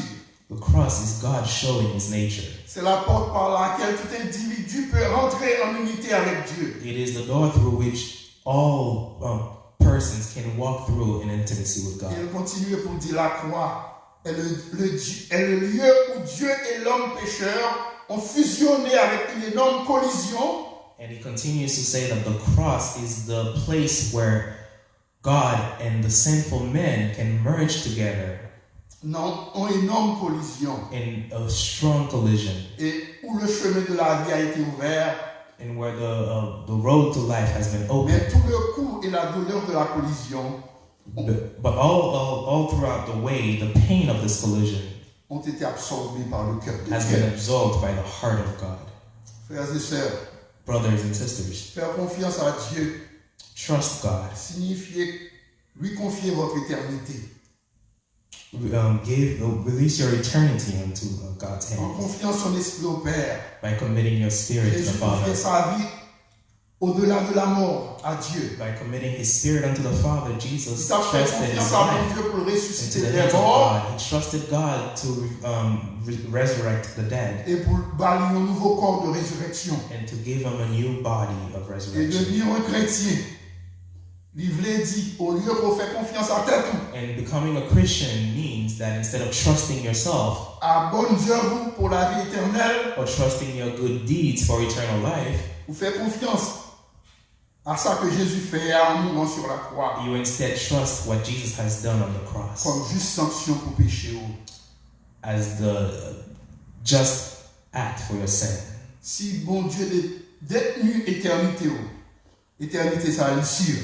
The cross is God showing his nature. C'est la porte par laquelle tout individu peut rentrer en unité avec Dieu. It is the door through which all um, persons can walk through in intimacy with Et God. il continue pour dire la croix est le, le Di- est le lieu où Dieu et l'homme pécheur ont fusionné avec une énorme collision. And he continues to say that the cross is the place where God and the sinful man can merge together Non, une énorme collision. In a strong collision. Et où le chemin de la vie a été ouvert. And where the, uh, the road to life has been opened. Mais tout le coût et la douleur de la collision But, but all, all, all throughout the way, the pain of this collision ont été absorbés par le cœur de has been Dieu. Absorbed by the heart of God. Frères et sœurs, Brothers and sisters, faire confiance à Dieu trust God. Signifie lui confier votre éternité. Um, give, uh, release your eternity unto uh, God's En hands confiant son esprit au Père. By committing your spirit to the Jésus Father. Confiait sa vie au-delà de la mort à Dieu. By committing his spirit unto the Father, Jesus Il a fait trusted his Confiance à life Dieu pour le into ressusciter the des hands of morts God. He trusted God to um, re- resurrect the dead et pour bâtir un nouveau corps de résurrection. And to give him a new body of Et resurrection. Devenir un chrétien, li vle di, olye ke w fè konfyans a tèt ou, And becoming a Christian means that instead of trusting yourself a bòn zèv ou pou lavi etènèl, or trusting your good deeds for eternal life, ou fè konfyans a sa ke Jezi fè a an mouran sur la croix, you instead trust what Jesus has done on the cross kòm jis sanksyon pou peche ou. As the just act for your sin. Si Bondye de- detni etènite ou, etènite sa li si.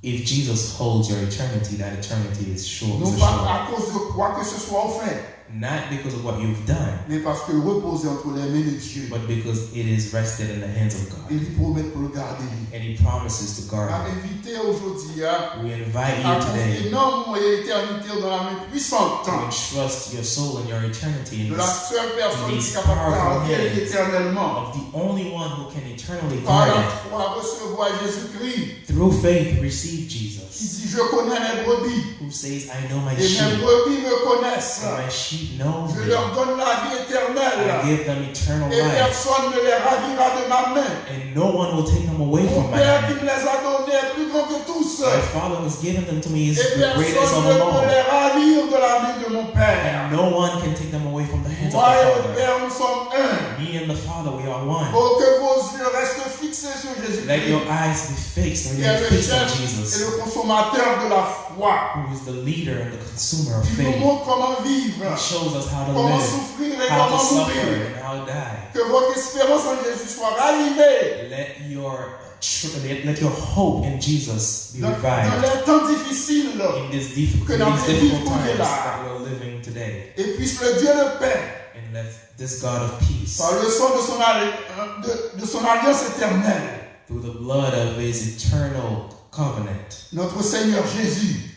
If Jesus holds your eternity, that eternity is sure. Non Is pa assured. Akoz de kwa ke se swa ou fè, Not because of what you've done, men paske l repoze entre les mains de Dieu. But because it is rested in the hands of E God. Li pwomèt pou l gade li. And He promises to M guard ap you. Envite ou jodi a We invite a you konfye today nanm ou e etènite ou nan la men pwisant to entrust your soul and your eternity in de la this, sèl pèsonn in ki these kapab powerful gade li hands etènèlman. Of the only one who can eternally Par guard la it. Fwa, resevwa Jezikri, Through faith, receive ki Jesus, di, Je connais mes brebis, who says, I know my et mes sheep, brebis me connaissent. And my sheep sheep know Je me. leur donne la vie éternelle. I give them eternal Et life, personne ne les ravira de ma main. and no one will take them away Mon from my Père qui hand. me les a donnés est plus grand que tous. My Father who has given them to me is Et the greatest personne of ne them all, peut les ravir de la main de mon Père. and no one can take them away from the hands of Moi et the le Father. Père, nous sommes un. Me and the Father, we are one. Oh, que vos yeux restent fixés sur Let your Jésus-Christ, eyes be fixed, qui est remain le fixed on chef et Jesus, le consommateur de la foi. who is the leader and the consumer of Il nous faith. Montre comment vivre, He shows us how to comment live, souffrir et how to comment suffer, mourir. And how die. Que votre espérance en Jésus soit ravivée Let your tr- let, let your hope in Jesus be dans, dans revived les temps difficiles in this diff- que in nous these vivons difficult times là. That we're living today. Et puisse le Dieu de paix, And let this God of peace, par le sang de son, al- de, de son alliance éternelle, through the blood of his eternal covenant, notre Seigneur Jésus,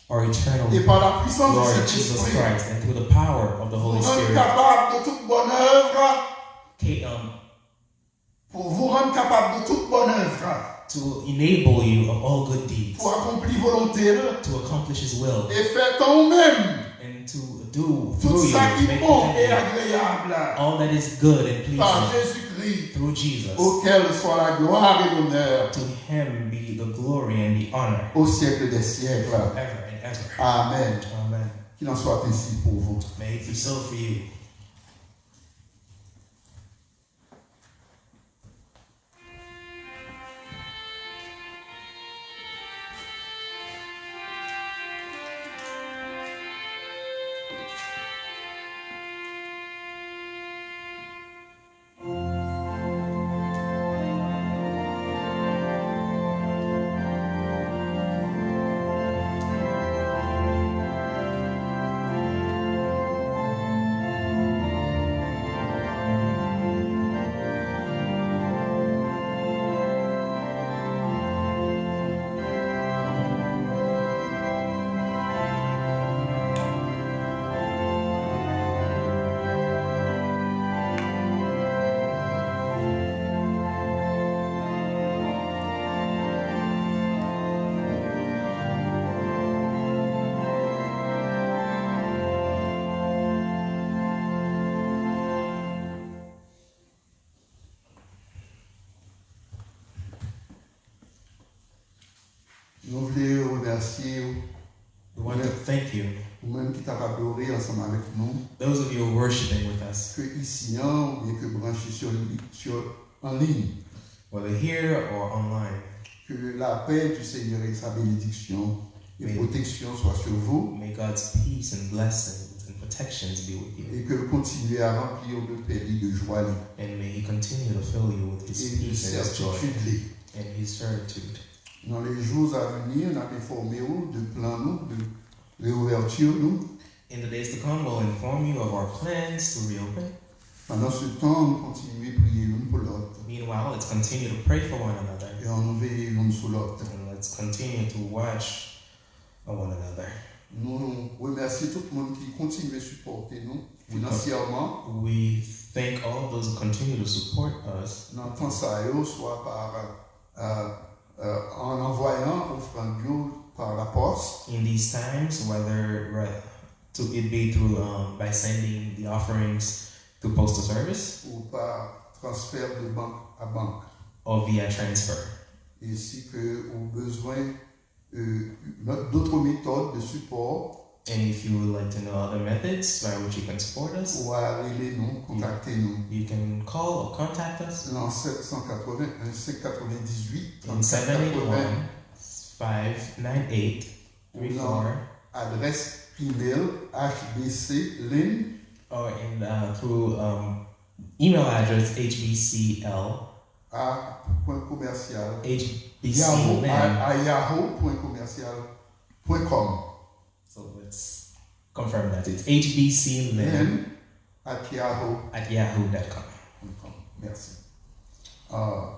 our eternal et par la puissance de Lord cet Jesus Esprit, Christ, and through the power of the vous Holy rendre Spirit, capable de toute bonne œuvre, ca- um, pour vous rendre capable de toute bonne œuvre, to enable you of all good deeds, pour accomplir volonté, to accomplish His will, et faire en vous-même and to do tout through ça you, qui est make bon et within you agréable all that is good and par pleasing through Jesus. Auquel soit la gloire et l'honneur To Him be the glory and the honor au siècle des siècles. Forever and ever. Amen. Amen. Qu'il en soit ainsi pour vous. May it be so for you. Nou vle remèsye ou, We want to thank you, ou menm ki t ap adore ansanm avèk nou, those of you who are worshiping with us, ke isi an oubyen ke branche sur, sur, en ligne. Whether here or online. Que la paix du Seigneur et sa bénédiction et Amen. Protection soit sur vous. May God's peace and blessings and protections be with you. Et que le continuer à remplir de paix li, de joie li, And may He continue to fill you with His et de peace and His joy certitude li. And His certitude. Dans les jours à venir, n ap enfòme ou de plan nou, de réouverture nou. In the days to come, we'll inform you of our plans to reopen. Pendant ce temps, nou kontinye priye youn pou lòt. Meanwhile, let's continue to pray for one another. E ann nou veye youn sou lòt. And let's continue to watch on one another. Nou remèsye tout moun ki kontinye sipòte nou finansyèman. We thank all of those who continue to support us, Nan tan sa yo, swa pa, euh, euh, an anvwayan ofrann yo pa lapòs, in these times, whether, right, to it be through, um, by sending the offerings through postal service, ou pa transfè de bank a bank. Or via transfer. E si ke ou bezwen, euh, lòt, d'autres méthodes de support, And if you would like to know other methods by which you can support us, ou a rele nou, kontakte nou. You can call or contact us Nan sèt san katreven-en, senk katreven-dizuit, in seven eight one, five nine eight, three four, adrès email H B C Lynn or in, uh, through, um, email address H B C L, a pwen komèsyal H B C yahoo, Lynn. A, a yahoo pwen komèsyal pwen com. So let's confirm that. It's H B C Lynn Lynn at yahoo at yahoo dot com. pwen com. Mèsi. Ah,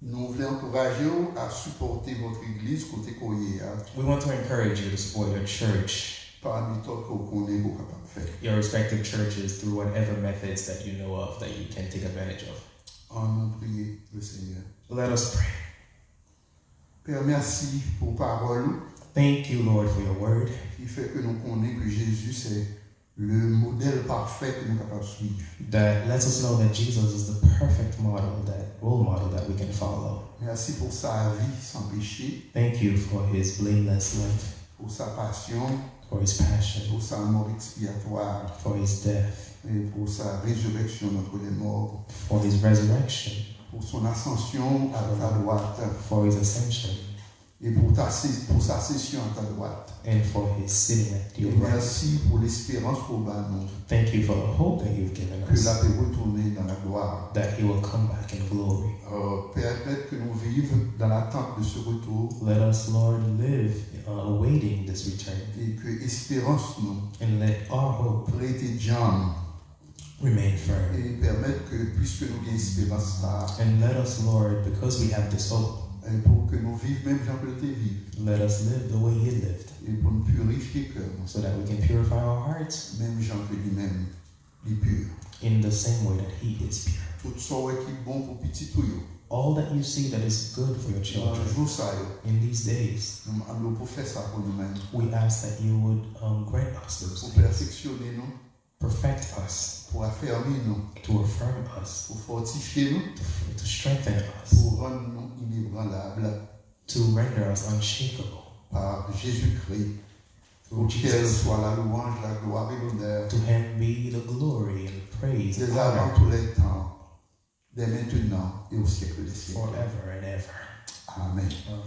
nou vle ankouraje w a sipòte vòt egliz kote ke w ye a, We want to encourage you to support your church, pa metòd ke w konnen ke w kapab fè. your respective churches, through whatever methods that you know of that you can take advantage of. Ann nou priye le Seigneur. Let us pray. Pè, mèsi pou pawòl ou. Thank you, Lord, for your word. Ki fè ke nou konnen ke Jezi se le modèl pafè ke nou kapab swiv. That lets us know that Jesus is the perfect model, that role model that we can follow. Mèsi pou sa vi san peche, Thank you for his blameless life, pou sa pasyon, for his passion, pou sa mò ekspiyatwa, for his death, e pou sa rezireksyon entre les morts, for his resurrection, pou son asansyon à ta dwat, for his ascension, e pou ta se- pou sa sesyon à ta dwat. and for his sitting at E your right. Mèsi pou lesperans ke w ba nou, Thank you for the hope that you've given ke l us, ap retounen dans la gloire. That he will come back in glory. Euh, permettre que nous vivions dans l'attente de ce retour Let us, Lord, live uh, awaiting this return, et que espérance nous and let our hope rete djanm remain firm. Et permettre que, puisque nous avons espérance là, And let us, Lord, because we have this hope, et pour que nous vivions même Jean que te vive, let us live the way he lived, et pour nous purifier cœur, so that we can purify our hearts même Jean que lui-même, il est pur. In the same way that he is pure. Tout sa w wè ki bon pou pitit ou yo, All that you see that is good for your nan children jou sa yo, in these days, nou mande w pou fè sa pou nou menm, we ask that you would um, grant us those pou things, pèfeksyone nou, perfect us, pou afèmi nou, to affirm us, pou fòtifye nou, to, to strengthen us, pou rann nou inebranlab to render us unshakable par Jésus-Christ. through Auquel Jesus. Soit la louange, la gloire et l'honneur To him be the glory and praise and dès avant honor tous les temps, dès maintenant et au siècle des siècles. Forever and ever. Amen. Amen.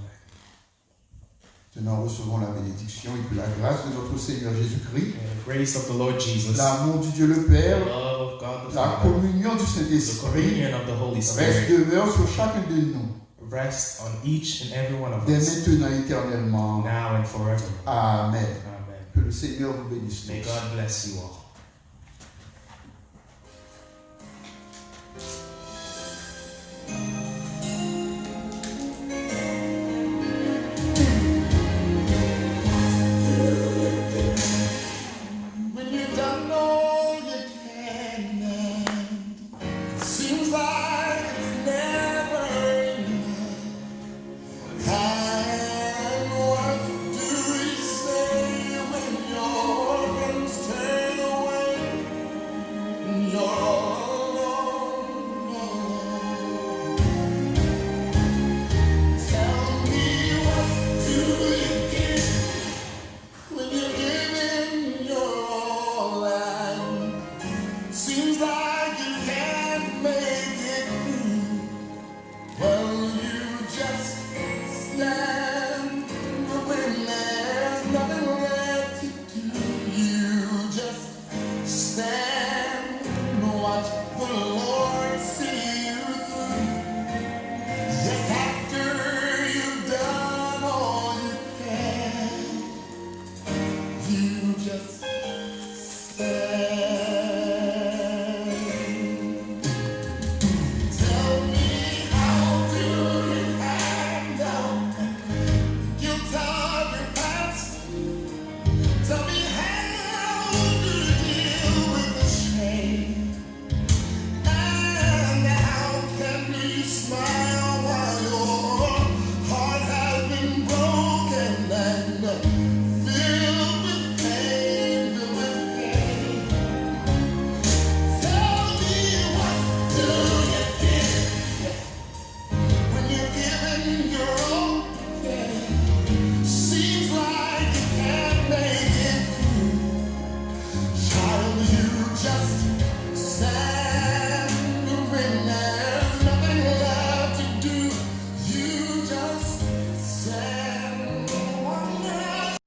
Maintenant, recevons la bénédiction et que la grâce de notre Seigneur Jésus-Christ, May the grace of the Lord Jesus, l'amour du Dieu le Père, the love of God the la Father, communion du the Saint-Esprit communion of the Holy reste, Spirit demeure sur chacun de nous, rest on each and every one of dès us, maintenant et éternellement. Now and forever. Amen. Amen. Que le Seigneur vous bénisse May tous. God bless you all.